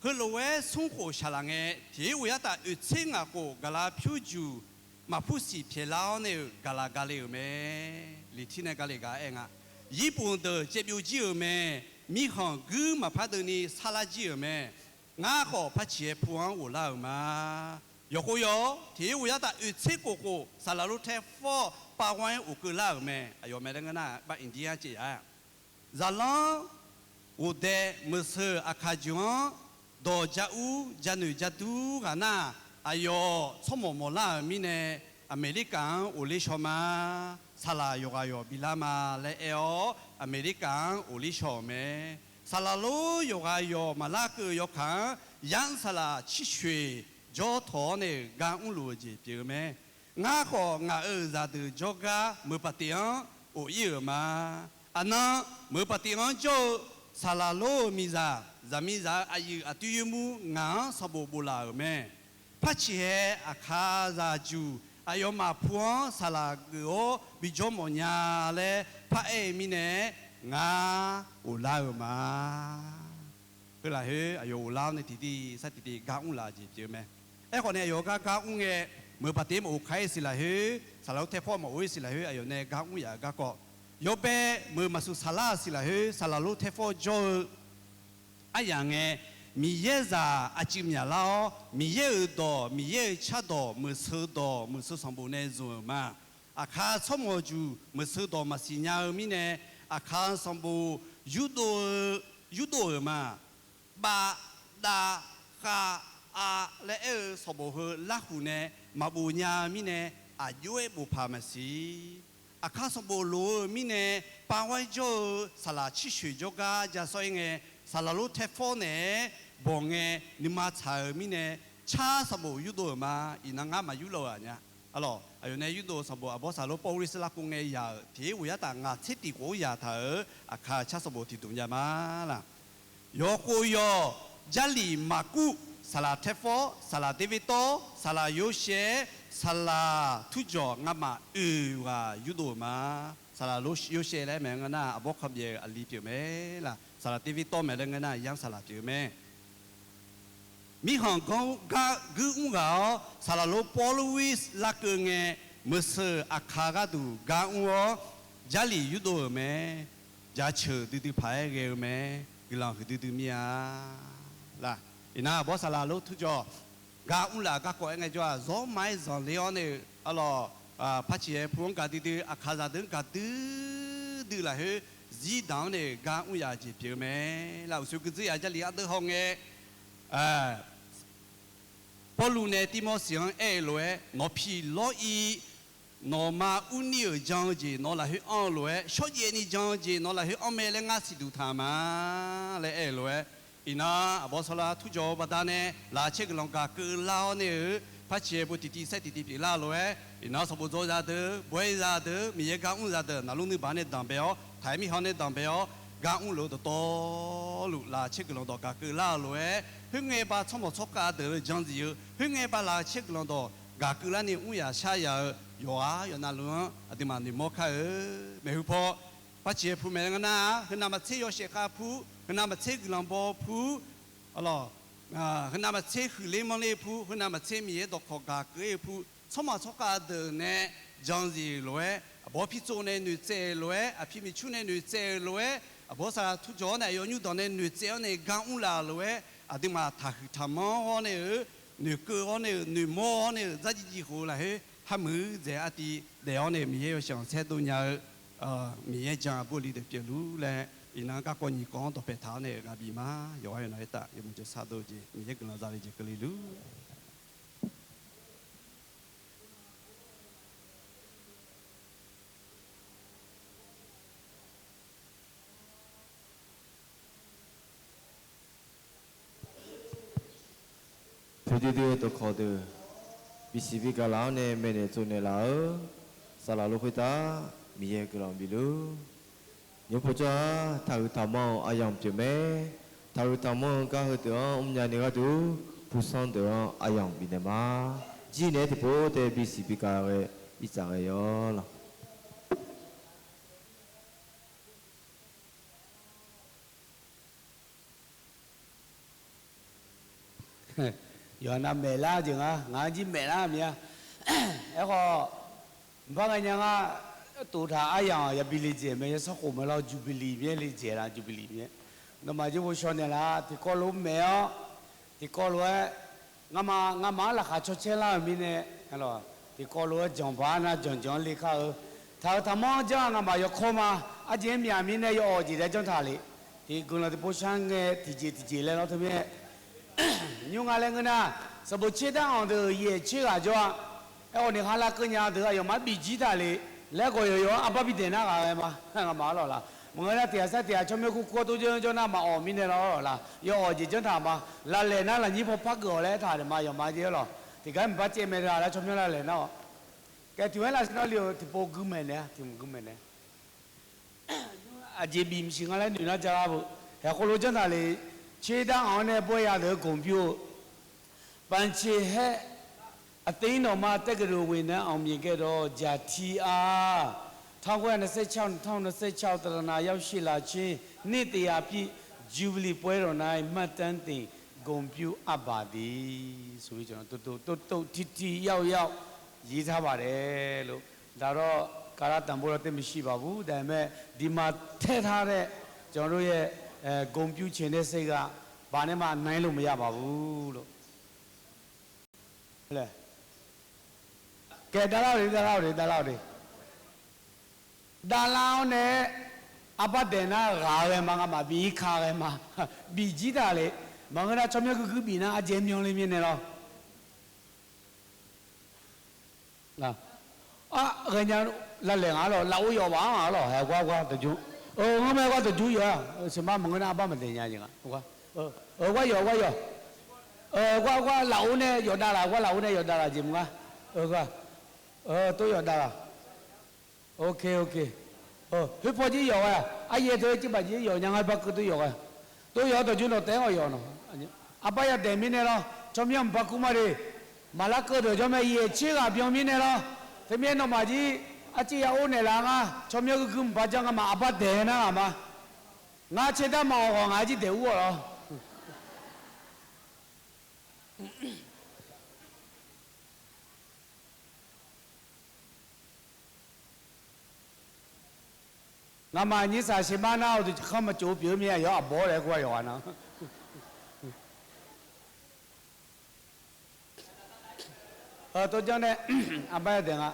Heulof-aer smr khof shaqlaq ngae, tiq-ir ghof yar taf oeq tser ngaq khof gaqla pyur juq maqpur siq pyaeqlar-awr nae-euq gaqlaq gale-euq mae. Liqtir nae gale gaq aer nga. Yirpmq deuq caevbyov jir-euq mae. Mirkhanq guir maqpar deuvni sarlar jir-euq mae. Ngar khawf par ciq-aer pu-anr ghoflar-euq ma. Yawqkhov yawq-awr, tiq-ir ghof yar taf oeq tser khof khof saqlaq lor tae fawr-awr, pavghanr-aer of keuv lar-euq mae. Aqyawf mae laer ngeur nar, bar India caev yaf-a. Zaqlanr ghofdae meuqseuq aqkaq juq-anr dawq ja ur ja noeq ja dur ghaq nar, aqyawf tsawrmawq mawq lar-euq mirnae, Aqmeqlirkaf-anr of ler shaw ma. Saqlaq yawqghaq yawq bilar ma laer aer-awr, Aqmeqlirkaf-anr of ler shaw-euq mae. Saqlaq lor yawqghaq yawq maqlar keuv-eu yawkaq-anr, Yanr saqlaq cirshoeq jawr tawq-awr nae-euq gar mrluf-eu jeq pyeuf-eu mae. Ngar khawf ngaq-euq zaqdeuq jawrgar Meuq Paqteq-anr of ir-euq ma. Aqnan Meuq Paqteq-anr jawr-eu saqlaq lor-eu miqzaq, zaqmiqzaq-euq aqyuif aqdui yoermur ngaq-anr sanqbof bof laf-euq mae. Par ciqhae aqkaqzaq juq aqyawfmaf pu-anr saqlaq geuf-awr bijawr mawf nya laer paraer-eu mirnae, ngar of lar-euq ma. Heu lafkhoer aqyawf of lar-awr nae tiqtiv sar tiqtiv gar mr laf-eu jeq pyeuf-eu mae. Aerkhawf nae aqyawf gar gar mr ngae, Meuq Paqteq maqof ka-ir siq lafkhoer, saqlaq lor tae fawr maqof-ir siq lafkhoer, aqyawf nae gar mr yaf-eu garkawv, yawbae meuq maqsuq saqlar-eu siq lafkhoer saqlaq lor tae fawr jawr-eu aryamq ngae, Miqyaer zaq aqcuiv myaqlar-awr, Miqyaer-euq dawq, Miqyaer-euq cardawq, meuqseuq dawq, meuqseuq sanqbof nae zmq-euq ma. Aqkaq tsawrmawq juq meuqseuq dawq maqsiq nya-eu mirnae, aqkaq sanqbof yurdov-eu, yurdov-euq ma. Bav, dav, khav, av laer aer-eu sanqbof heu larhuq nae maqbof nya-eu mirnae, aqjox-aer bof paq maqsiq. Aqkaq sanqbof loq-eu mirnae, pavghanr jawr-eu saqlaq cirshoeq jawrgar ja sawr-ir ngae, saqlaq lor tae fawr naeq-aer bawq ngae, nuima tsaq-euq mirnae, car sanqbof yurdov-euq ma. Iqnan ngar maqyur lov-euq aqnya. Arlawq, aqyawf nae yurdov-eu sanqbof aqbawr saqlaq lor pawv ghoer sirlar kov ngae yaq-euq tiq-ir ghof yar taf ngaq tser tiq khof-anr yaq taq-euq aqkaq car sanqbof tiqdmq nya ma laq. Yawqkhof yawq, Jarlif Maqkuv, saqlaq Taefawr, saqlaq Dervertawr, saqlaq Yawshaev, saqlaq Turjawq, ngamaf oeq ghaq yurdov-euq ma. saqlaq lor yawshaev laer mae ngeur nar, aqbawr kanbyaeq-eu aqli pyeuf mae laq. Saqlaq tiv tawr maeq laer ngeur nar, yar saqlaq pyeuf-eu mae. Mirkhanq gar guir mr ghaq-awr, saqlaq lor Pawrluv-ir larkeuv ngae, meuqseuq aqkaq gharduq gar mr-awr, Jarlif yurdov-euq mae. Jaceuq duidui paq-aer ghae-eu mae. Guiqlanq huiq duidui mir-a laq. Iqnan aqbawr saqlaq lor turjawq gar mr laf garkawv-aer ngaejawr-aq, zawr ma-aer zanqler-awr nae-euq arlawq, parciq-aer pu-anr gaqdui dui, aqkaq zaqdeuq-anr gaqdui dui lafkhoer, zir daq-anr nae-euq gar mr yaf jeq pyeuf-eu mae laq. Uqshoe guidzeur yaf Jarlif ardeuv hawngae, Pawrluv nae Tirmorseq-anr aer-eu lof-aer, nawq piq lawr-ir, nawqma urnir-euq jan-eu jeq nawq lafkhoer anr-eu lof-aer, shawrjaev ni jan-eu jeq nawq lafkhoer anr mae laer ngar siqduq taq ma laer aer-eu lof-aer, iqnan aqbawr sawrlar turjawq-eu baqdanae laqkhaq caer guiqlanq gaq keuvlar-awr nae-eu, parciq-aer bo tiqtiv saer tiqtiv pyeuflar-eu lof-aer, iqnan sanqbof dzaw zaqdeuq, bawr-aer zaqdeuq, Miqyaer gar mr zaqdeuq naqlur nuibaq nae danqbae-awr, taq-aer mirkhanq nae danqbae-awr, gar mrluf-eu dawqtawvluf laqkhaq caer guiqlanq dawq gaq keuvlar-eu lof-aer, khoerngae ba tsawrmawq tsawrkhav deuq-eu jan zif-eu, khoerngae ba laqkhaq caer guiqlanq dawq gaq keuvlar ni mr yaf shar yaf-eu yawqghaq yawqnavluf-anr aqduimaf noeqmawr kar-eu maeqhu paw, parciq-aer pu mae ngeur nar, heunav maqtser yawshaef khav pu, heunav maqtser guiqlanq baw pu, arlawq, heunav maqtser huiqler manrler pu, heunav maqtser Miqyaer dawqkawq gaq keuv-ir-eu pu, tsawrmawq tsawrkhav deuq nae jan zif-euq lof-aer, aqbawr pirtsov nae noeqtsaev-euq lof-aer, aqpiq miqcur nae noeqtsaev-euq lof-aer, aqbawr saqlaq turjawq-awr nae aqyawf nymrdanq nae noeqtsaev-awr nae gar mrlaf-euq lof-aer, aqduimaf taqhuiq taqmanr-awr nae-euq, noeqkeuv-awr nae-euq, noeqmawr-awr nae-euq, dzardziv dziv khof-eu lafkhoer hamuiq dzaeq artiv daef-awr nae-euq Miqyaer yawshaef khanqsaer dov nya-eu Miqyaer jan aqbur aqli deuq pyeufluf laer, iqnan garkawv nyiq kawv-anr dawqpae taq-awr nae-euq ghaq bif ma. Yawqghaq yawqnavluf-aer taf yawmuiq jawrsar dov-eu jeq, Miqyaer guiqlanq za le jeq keuvle luf. Poeqdui dui-eu dawqkawq deuq bisiq bigaq laf-awr nae maeqnaeq tsovnaeq laf-eu saqlaq lor khoertav Miqyaer guiqlanq bifluf. Nymr povjawr-aq, taqhuiq taqmanr-eu aqyamq pyeuf mae. Taqhuiq taqmanr-eu gar heudeuq-anr mrnya ni gharduq, pusanr deuq-anr aqyamq bifnaeq ma. Jir naeq-aer tiqpov tae bisiq bigaq ghae, irtsaq ghae yawr laq. Yawqha navmaeq lar jeq nga, ngaq-anr jir maeq lar mya. Aerkhawf, mqpar ngae nya nga, toftaq aryamq yabi le dzaeq mae, yawsanr khof mae lawr, jubilee myaer le dzaeq la, jubilee myaer. Nawmaf jir ghovshaw naeq laf, tiqkawv lof-aer maeq-awr, tiqkawv lof-aer, ngamaf ngamaf-anr laqkhaq caw caer lar-euq mirnae, tiqkawv lof-aer janqpaq-anr nar janqjanq-anr le kar-eu, taqhuiq taqmanr janr-aq ngamaf yawkawr ma. Arjeq-anr myaq mirnae yawawq jeq dae janr taq le. Tiq guiqlanq tiqpov shar ngae tiqjeq tiqjeq laer lawr teumirnae, nymr nga laer ngeur nar, sanqbof tser dar anq deuq yaeq tser ghaq jawr-a. Aerkhawf ni kharlar keuv nya deuq aqyawfmaf bif jir taq le. Laer khawf yawqyawq-anr arbar bidaeq nar ghaq ghae ma. Ngamaf arlawq laq, maqngeur nar tiq ghaq sar tiq ghaq tsawrmyanr kur kur-awr tov janr janr nar maqawq mirnae lawr laq, yawawq jeq janr taq ma. Laflaeq nar lafnyir paw par geuf-awq laer aertaq naeq ma, yawqma jeq arlawq. Tiqgar mqpar caev mae taq laer tsawrmyanr laflaeq nar-awq. Kaeq tiq ghae lafsir nawr le-euq tiqpov gui maeqnaeq-a, tiq gui maeqnaeq. Aqjeq bif maqsiq nga laer noeq nar ja lar beu. Haeq khoerlof janr taq le. Tser dar anq-anr nae bawr ya deuq-eu gawq pyur-eu ปัญเชแฮะ အသင်းတော်မှ တက္ကသိုလ်ဝင်တန်း အောင်မြင်ခဲ့သော Jati အား ထောင့်ကိုးရာနှစ်ဆယ့်ခြောက် နှစ်ထောင့်နှစ်ဆယ့်ခြောက် တရဏာရောက်ရှိလာခြင်း နှစ်တစ်ရာပြည့် Jubilee ပွဲတော်၌ မှတ်တမ်းတင် ဂုဏ်ပြုအပ်ပါသည် ဆိုပြီး ကျွန်တော် တုတ်တုတ် တိတ်တိတ် ထိထိရောက်ရောက် ရေးထားပါတယ်လို့ ဒါတော့ ကာလတန်ဖိုးတော့ သိပ်မရှိပါဘူး။ ဒါပေမဲ့ ဒီမှာထည့်ထားတဲ့ ကျွန်တော်တို့ရဲ့ အဲ ဂုဏ်ပြုချင်တဲ့စိတ်က ဘာနဲ့မှ နှိုင်းလို့မရပါဘူးလို့ ကဲ ဒါလောက်တွေ ဒါလောက်တွေ ဒါလောက်တွေ ဒါလောက်နဲ့ အပတ်တယ်နား ဂါဝဲမှာ ငါမှာ ဘီခါဝဲမှာ ဘီကြီးတာလေ မင်္ဂလာ ချောင်းမြောက် က က ဘီနား အကျယ်မြောင်းလေး မြင်နေတော့ အာ ဂည လလဲ ငါတော့ လာအိုးရော်ပါ ငါတော့ ဟဲ ကွာ ကွာ တကျူ ငါမဲ ကွာ တကျူ ရော် စမ မင်္ဂလာ အပတ်မတယ် ညာ ညီ က ကွာ ကွာ ရော် ကွာ ရော် ကွာ ကွာ လာအိုးနဲ့ ရော်ဒါလာ ကွာ လာအိုးနဲ့ ရော်ဒါလာ ကျင် မ ကွာ ကွာ တိုး ရော်ဒါလာ OK OK ဟိုဖော်ကြီး ရော် ကွာ အရေး တိုး ကျ ပါ ကြီး ရော် ညာ ငါ ဘ က တိုး ရော် ကွာ တိုး ရော် တကျူ တော့ တဲ ရော် ရော် နော် အပတ် ရ တယ် မင်း နဲ့ တော့ ချောင်းမြောင်း ဘ ကူ မ တွေ မလာ က တော့ ကျော် မဲ့ ရေ ချေ က ပြောင်း မင်း နဲ့ တော့ သမီး နော် မ ကြီး Arciv ya or naeqlaf ngar, tsawrmyanr guiqguir mqpar janr ngamaf aqbar daeq nar ghaq ma. Ngar caerdar maqanr ghawq ngaq-aer jir daeq ur-awq lawr. Ngamaf nyir saq sheuqmar nar-awq deuq khanr maqcof-eu pyeuf-eu mir-a, yawr aqbawr laer kur-a yawqghaq na. Tov janr nae, aqbar yadaeq nga.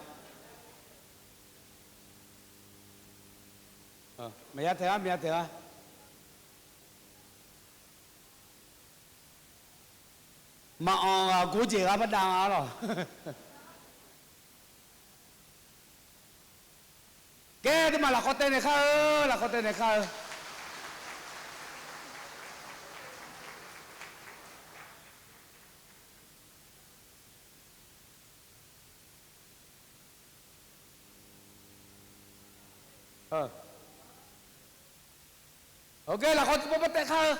Maqya taeq ghar, maqya taeq ghar. Maqanr ghaq gor jeq ghar bardav nga lawq. Kaer deuq ma lafkhawf taev naeq khar-eu, lafkhawf taev naeq khar-eu. Hawr ghae lafkhawf tiqpov pov taef khar-eu.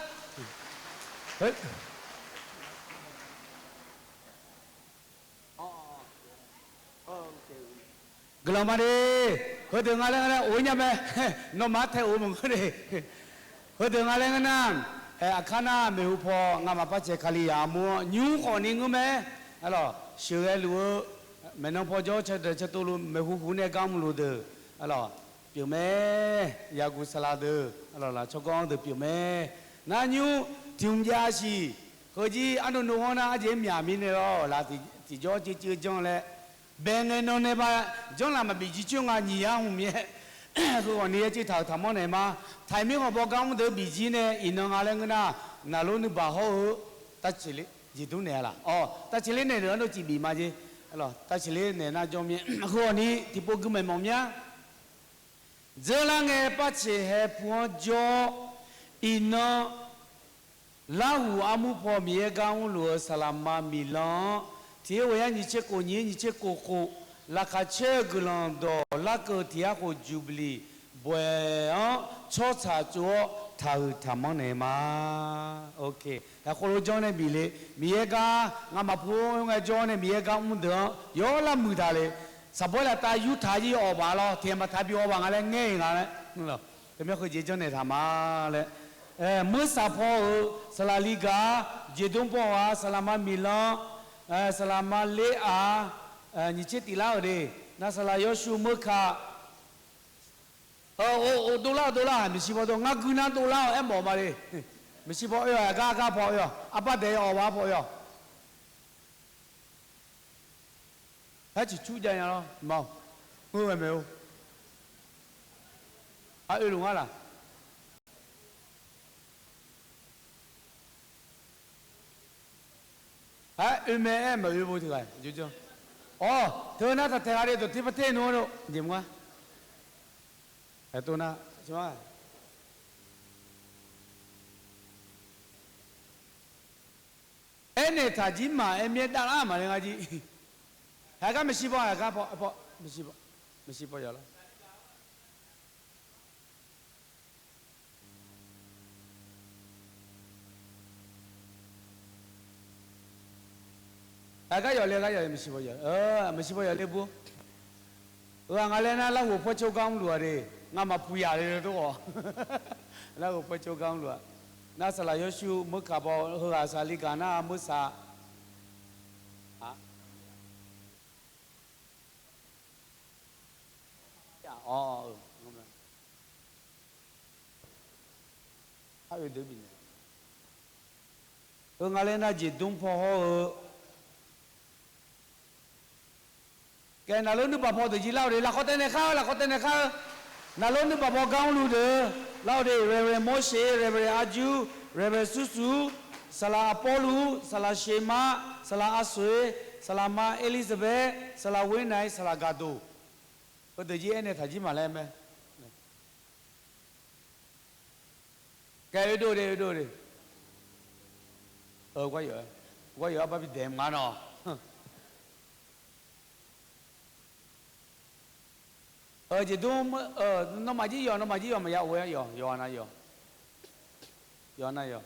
Guiqlanq ma de. Heudeuq nga laer nga laer of-ir nya mae. Nawmaf-anr tae of maqngeur de. Heudeuq nga laer ngeur nar, aqkar nar maeqhu paw ngamaf par caeq Kalizaq armur-anr nymr khawf ni ngeur mae. Arlawq sheuqghae luf-eu maeqnan paw jawr cae deuq cae tov luf maeqhu huq nae gar mrluf deuq, arlawq pyeuf mae. Yaqguq saqlaq deuq, arlawq laf tsawrganr deuq pyeuf mae. Nar nymr tiq hmq jav siq. Heujir arnav nov ghanr nar arjeq-aer myaq mirnae lawr laf tiqjawr cuiv cuiv janr laer bae ngae nan nae ba janrlaf maqbif jir coer nga nyiq yar hmq mir-aer. Heu ghawq ni yacuiv taq-euq taqmanr naeq ma. Taqir mirkhanq baw gar mr deuq bif jir nae iqnan nga laer ngeur nar, naqlor nuibaq hawr-eu tavceqler jeqdmr naeq-a laq. Awq, tavceqler naeq deuq arnav cif bif ma jeq. Tavceqler naeq nar jawr mir-aer. Heu ghawq ni tiqpov gui maeq mawf mya. Dzeurlar ngae par ceq hae pu-anr jawr-awr, iqnan Larhuq armur paw Miqyaer gar mrluf-eu saqlaqma miqlan-anr, tiq her ghoeq yar nyiq tser khof nyiq her nyiq tser khof khof, laqkhaq caer-eu guiqlanq dawq larkeuv tiq yar khof Jubilee bawq-aeq-anr tsawrtsaq tsov-awr taqhuiq taqmanr naeq ma. Aerkhawf lo janr nae bif le, Miqyaer gar ngamaf pu-anr ngae jawr nae Miqyaer gar mr deuq-anr yawr lar muiq taq le. Saqbawr laftav yur taq jir awq baf lawr, tiq ghaq maqtaq bi awq baf nga laer ngaer-iq nga laer. Teumirnae heujeq janrnaeq taq ma laer. Meursaq paw-euq saqlaq li gaq-a, jeqdmr paw ghaq-a, saqlaqma miqlan, saqlaqma ler-aq, nyiq tser tif lar-euq de. Nar saqlaq yawrshuv meurkaq, dovlar-eu dovlar-aq, maeqshi paw dov ngar gui nar dovlar-awq aermawf ma le. Maeqshi paw oe-awq, aqgar gar paw oe-awq, arbar daeq-eu awq baf paw oe-awq. Aer ciqcur jav nya lawr ma-awq. Ngeur ghae maeq-or. Aq oeluf ngar laq. Aer oe mae aer maqoe bo tiq ghaq jawrjanr. Awq, teu nar taq taeq gha de dawq tir par ter nmr-a lor jeq mr-a. Aertov nar aernaeq taq jir maq aer myaer davlar maqle nga jir. Haeq gar maeqshi paw, haeq gar paw, maeqshi paw yawq lar. Haeq gar yawq le, gar yawq maeqshi paw yawq, maeqshi paw yawq le bur. Heu-aq nga laer nar larhuq paer cawr gar mrluf-a de. Ngamaf puq yaq le dov-awq. Larhuq paer cawr gar mrluf-a. Nar saqlaq yawrshuv meurkaq baw heughaq saqlaq li gaq nar meursaq Aer-eu deuq bifnaeq. Heu nga laer nar jeqdmr paw hawr-eu. Kae naqlor nuibaq paw deuq jir lar-eu de, lafkhawf taev naeq khar-eu, lafkhawf taev naeq khar-eu. Naqlor nuibaq paw gar mrluf deuq lar-eu de, Reverend Morseq, Reverend Arjur, Reverend Sursu, saqlaq Aqpawrluv, saqlaq Sheqmar, saqlaq Aqsoeq, saqlaqma Elizabeth, saqlaq Wernae, saqlaq Gaqdoq. Heudeuq jir aernaeq taq jir maq laer mae. Kae oedov de, oedov de. Gar yawf, gar yawf arbar bidaeq mq nga nawq. Jeqdmr, nawmaf jir yawq, nawmaf jir yawq maqya of-aer yawq, yawq-a nav yawq. Yawq-a nav yawq.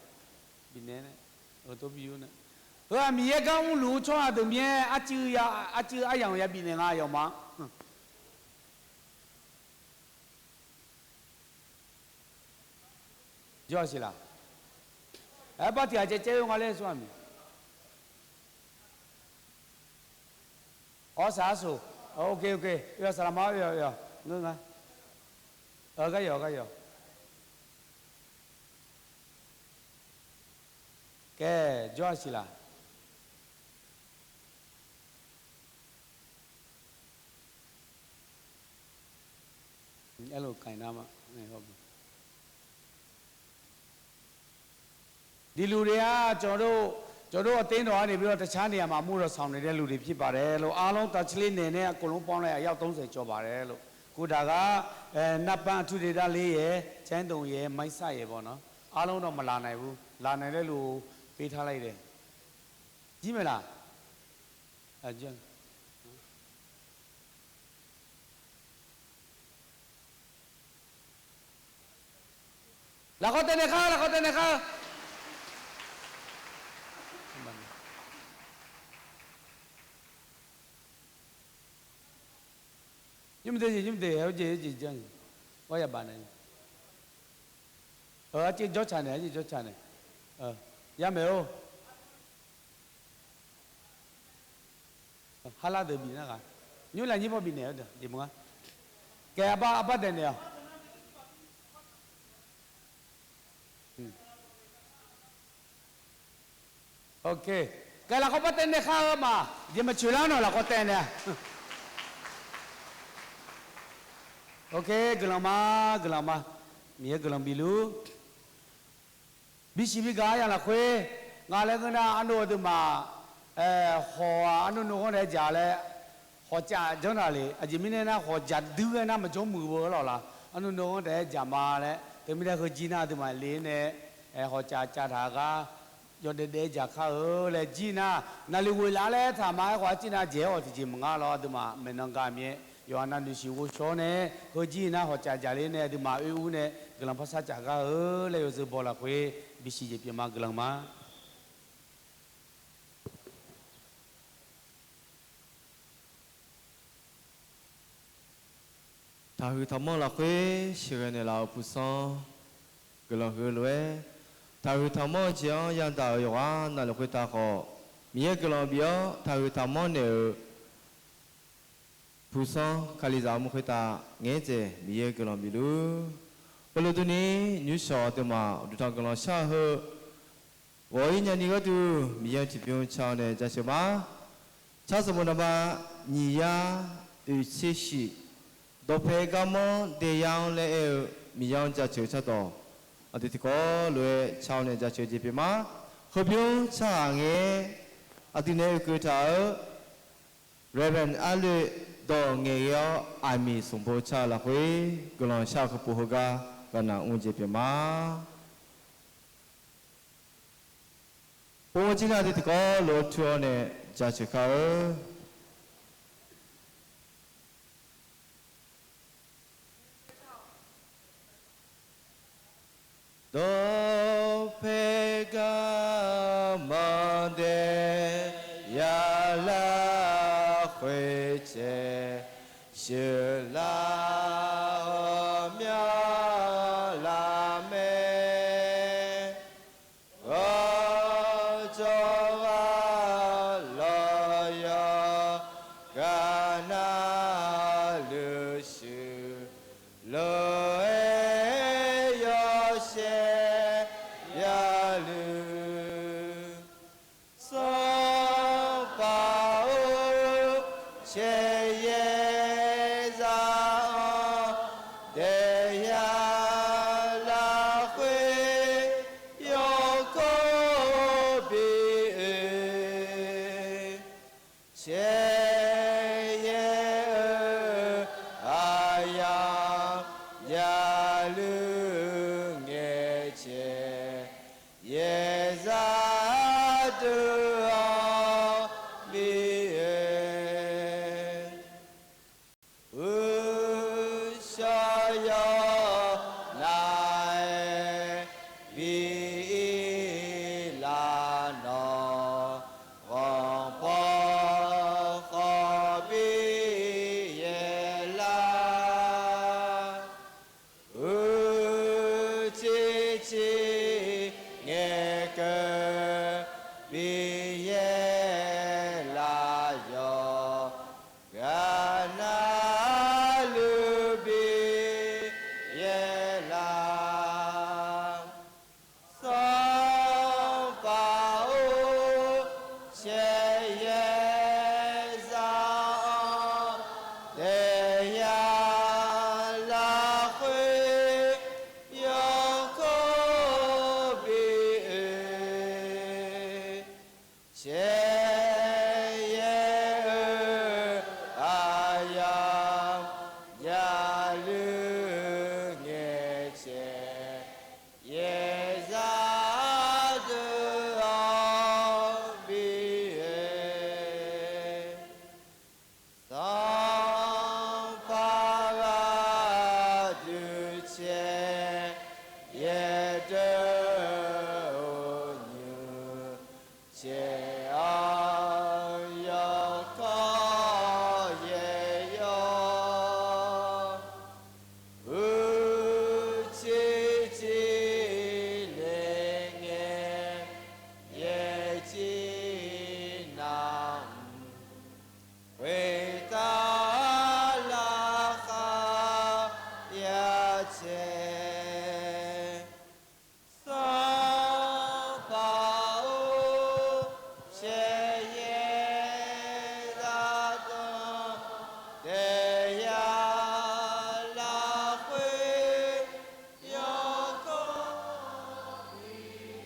Bifnaeq nae, tor bi yur nae. Heu-aq Miqyaer gar mrluf-eu tsawrhaq deuq mir-aer arcuiv aryamq ya bifnaeq nga yawqma-anr. Jawr-a siq laq. Aer, bar tiq ghaq caev caev-eu nga laer smr-aq miq. Awr, saq arsoq. Ok, ok. Oe-awq, saqlaq ma, oe-awq, oe-awq. Ngeur nga. Gar yawq, gar yawq. Kae, jawr-a siq laq. Aerlof kaq nar ma. ဒီလူတွေက ကျွန်တော်တို့ အသင်းတော်ကနေပြီးတော့ တခြားနေရာမှာ အမှုတော်ဆောင်နေတဲ့လူတွေ ဖြစ်ပါတယ်လို့ အားလုံး တာချီလိတ်နယ်နဲ့ အကုန်လုံးပေါင်းလိုက်ရင် အယောက် သုံးဆယ် ကျော်ပါတယ်လို့။ ကိုယ်တာက အဲ နတ်ပန်းအထူးဒေသလေးရယ်၊ ကျိုင်းတုံရယ်၊ မိုင်းဆတ်ရယ်ပေါ့နော်။ အားလုံးတော့ မလာနိုင်ဘူး။ လာနိုင်တဲ့လူကို ပေးထားလိုက်တယ်။ ကြည့်မယ်လား။ အဲ ကြည့်။ Lafkhawf taev naeq khar-eu, lafkhawf taev naeq khar-eu. Nymr de jeq, nymr de, jeq jeq jan. Ar, yabaf nae. Arciv jawrca nae, arciv jawrca nae. Yamaeq-or. Harlar deuq bif nar ghaq. Nymr lafnyir paw bifnaeq-eu deuq jeq maqngar. Kae, arbar, arbar daeq naeq-awq. Ok. Kae, lafkhawf bar taev naeq khar-eu ma. Jeq maqcoeq lar nawq lafkhawf taev naeq-a. Ok, guiqlanq ma, guiqlanq ma. Miqyaer guiqlanq bifluf. Bisiq bigaq aryamq lafkhoer, nga laer ngeur nar, arnav aqduimaf, hawq-aq arnav nurghanr naeq-aer jaq laer, hawqcaf janr taq le. Aqjeq mirnae nar, hawqjaq duir ghae nar maqjawr muiq-eu lawq laq. Arnav nurghanr taef-aer jaq ma laer, teumirnae heujir nar aqduimaf le nae, hawqcaf caf taq-eu gar, yawdaef daef-aer jaq kar-eu laer jir nar, naqliq ghoeq laf laer taq ma. Aerkhawf arciv nar jaeq-awr tiqjeq maqngar lawr, aqduimaf maeqnan ga mir-aer yawqha navnuisiq ghovshaw-awr nae, heujir nar hawqcaf jaqler nae aqduimaf oer ur nae guiqlanq parsar caf gar-eu laer yawzeu baw lafkhoer bisiq jeq pyeuf ma, guiqlanq ma. Taqhuiq taqmanr lafkhoer sheuqghae naeqlaf-euq pusanr guiqlanq huiq-eu lof-aer, taqhuiq taqmanr-eu jeq-anr yadaq-euq yawqghaq navluf khoertav khawf, Miqyaer guiqlanq bif-awr taqhuiq taqmanr naeq-euq pusanr kalizaq armur khoertav ngaeq-aer dzaeq Miqyaer guiqlanq bifluf. Heulof durni, nymrshawq aqduimaf uqduq tanq guiqlanq shar-eu heu, ghawq-ir nyani gharduq Miqyaer-anr tiqbymr ca-awr nae jaceuq ma. Tsar sanqbof naqba nyiq yar oeq tser shif, dawqpae garmanr daeyar-anr laer aer-eu Miqyaer-anr jaceuq cardawq, aqdui tiqkawv lof-aer ca-awr nae jaceuq jeq pyeuf ma. Heubymr tsarhaq ngae-aer aqdui naeq-aer oekeuv taq-euq Reverend Arloe dawq ngaeqghae-awr aqmiq sanqbof car-eu lafkhoer guiqlanq shar-eu kakhof heugar ghaqnaq mr jeq pyeuf ma. Pov-aer jir nar aqdui tiqkawv lof-aer tur-awr nae jaceuq kar-eu. Dawqpae garmanr daeyar lafkhoer caev sheuqlar-awr myanrlar mae. Ghawqjawr ghaq lawq yawqghaq navluf shuif lof-aer yawshaef yaluf. Sanqpaq-or, caeqyaer zaq-anr Yaerdeuv-eu nymr caev-awr yawkawr yaeq yawr, uicuiv cuiv le ngae, yaercuiv nar mq khoertav laqkhaq ya caev. Sanqpaq-or, caev yaer zaqdawq taef ya lafkhoer yawkawr bi-aer.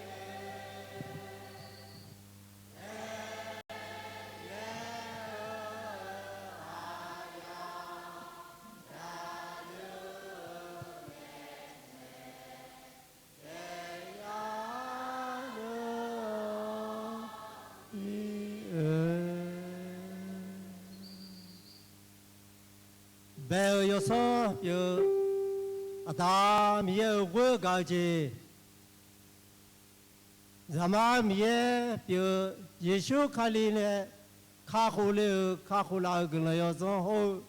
Bae-eu yawsanr pyeuf-eu, Aqda Miqyaer-euq ghoer gaq-eu jeq, Zaqmar Miqyaer pyeuf-eu Yeqsur Kali nae kakhof le-euq kakhof laf-euq guiqlanq yawdzanr hawr-eu,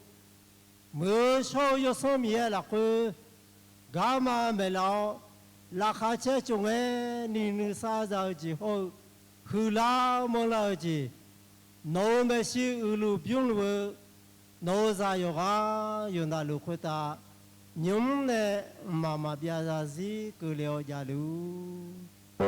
muiq-eu shawr-eu yawsanr Miqyaer lafkhoer garma maeqlaf-awr, laqkhaq caer tsov ngae ni nuisar za-eu jeq hawr-eu, huiqlar manrlar-eu jeq, nawq-euq maeqshi uiqluf bymrluf-eu nawq-euq zaq yawqghaq yawqnavluf khoertav nymq-mr nae mqmaq maqbyav zarzir keuvle-awr javluf-ur.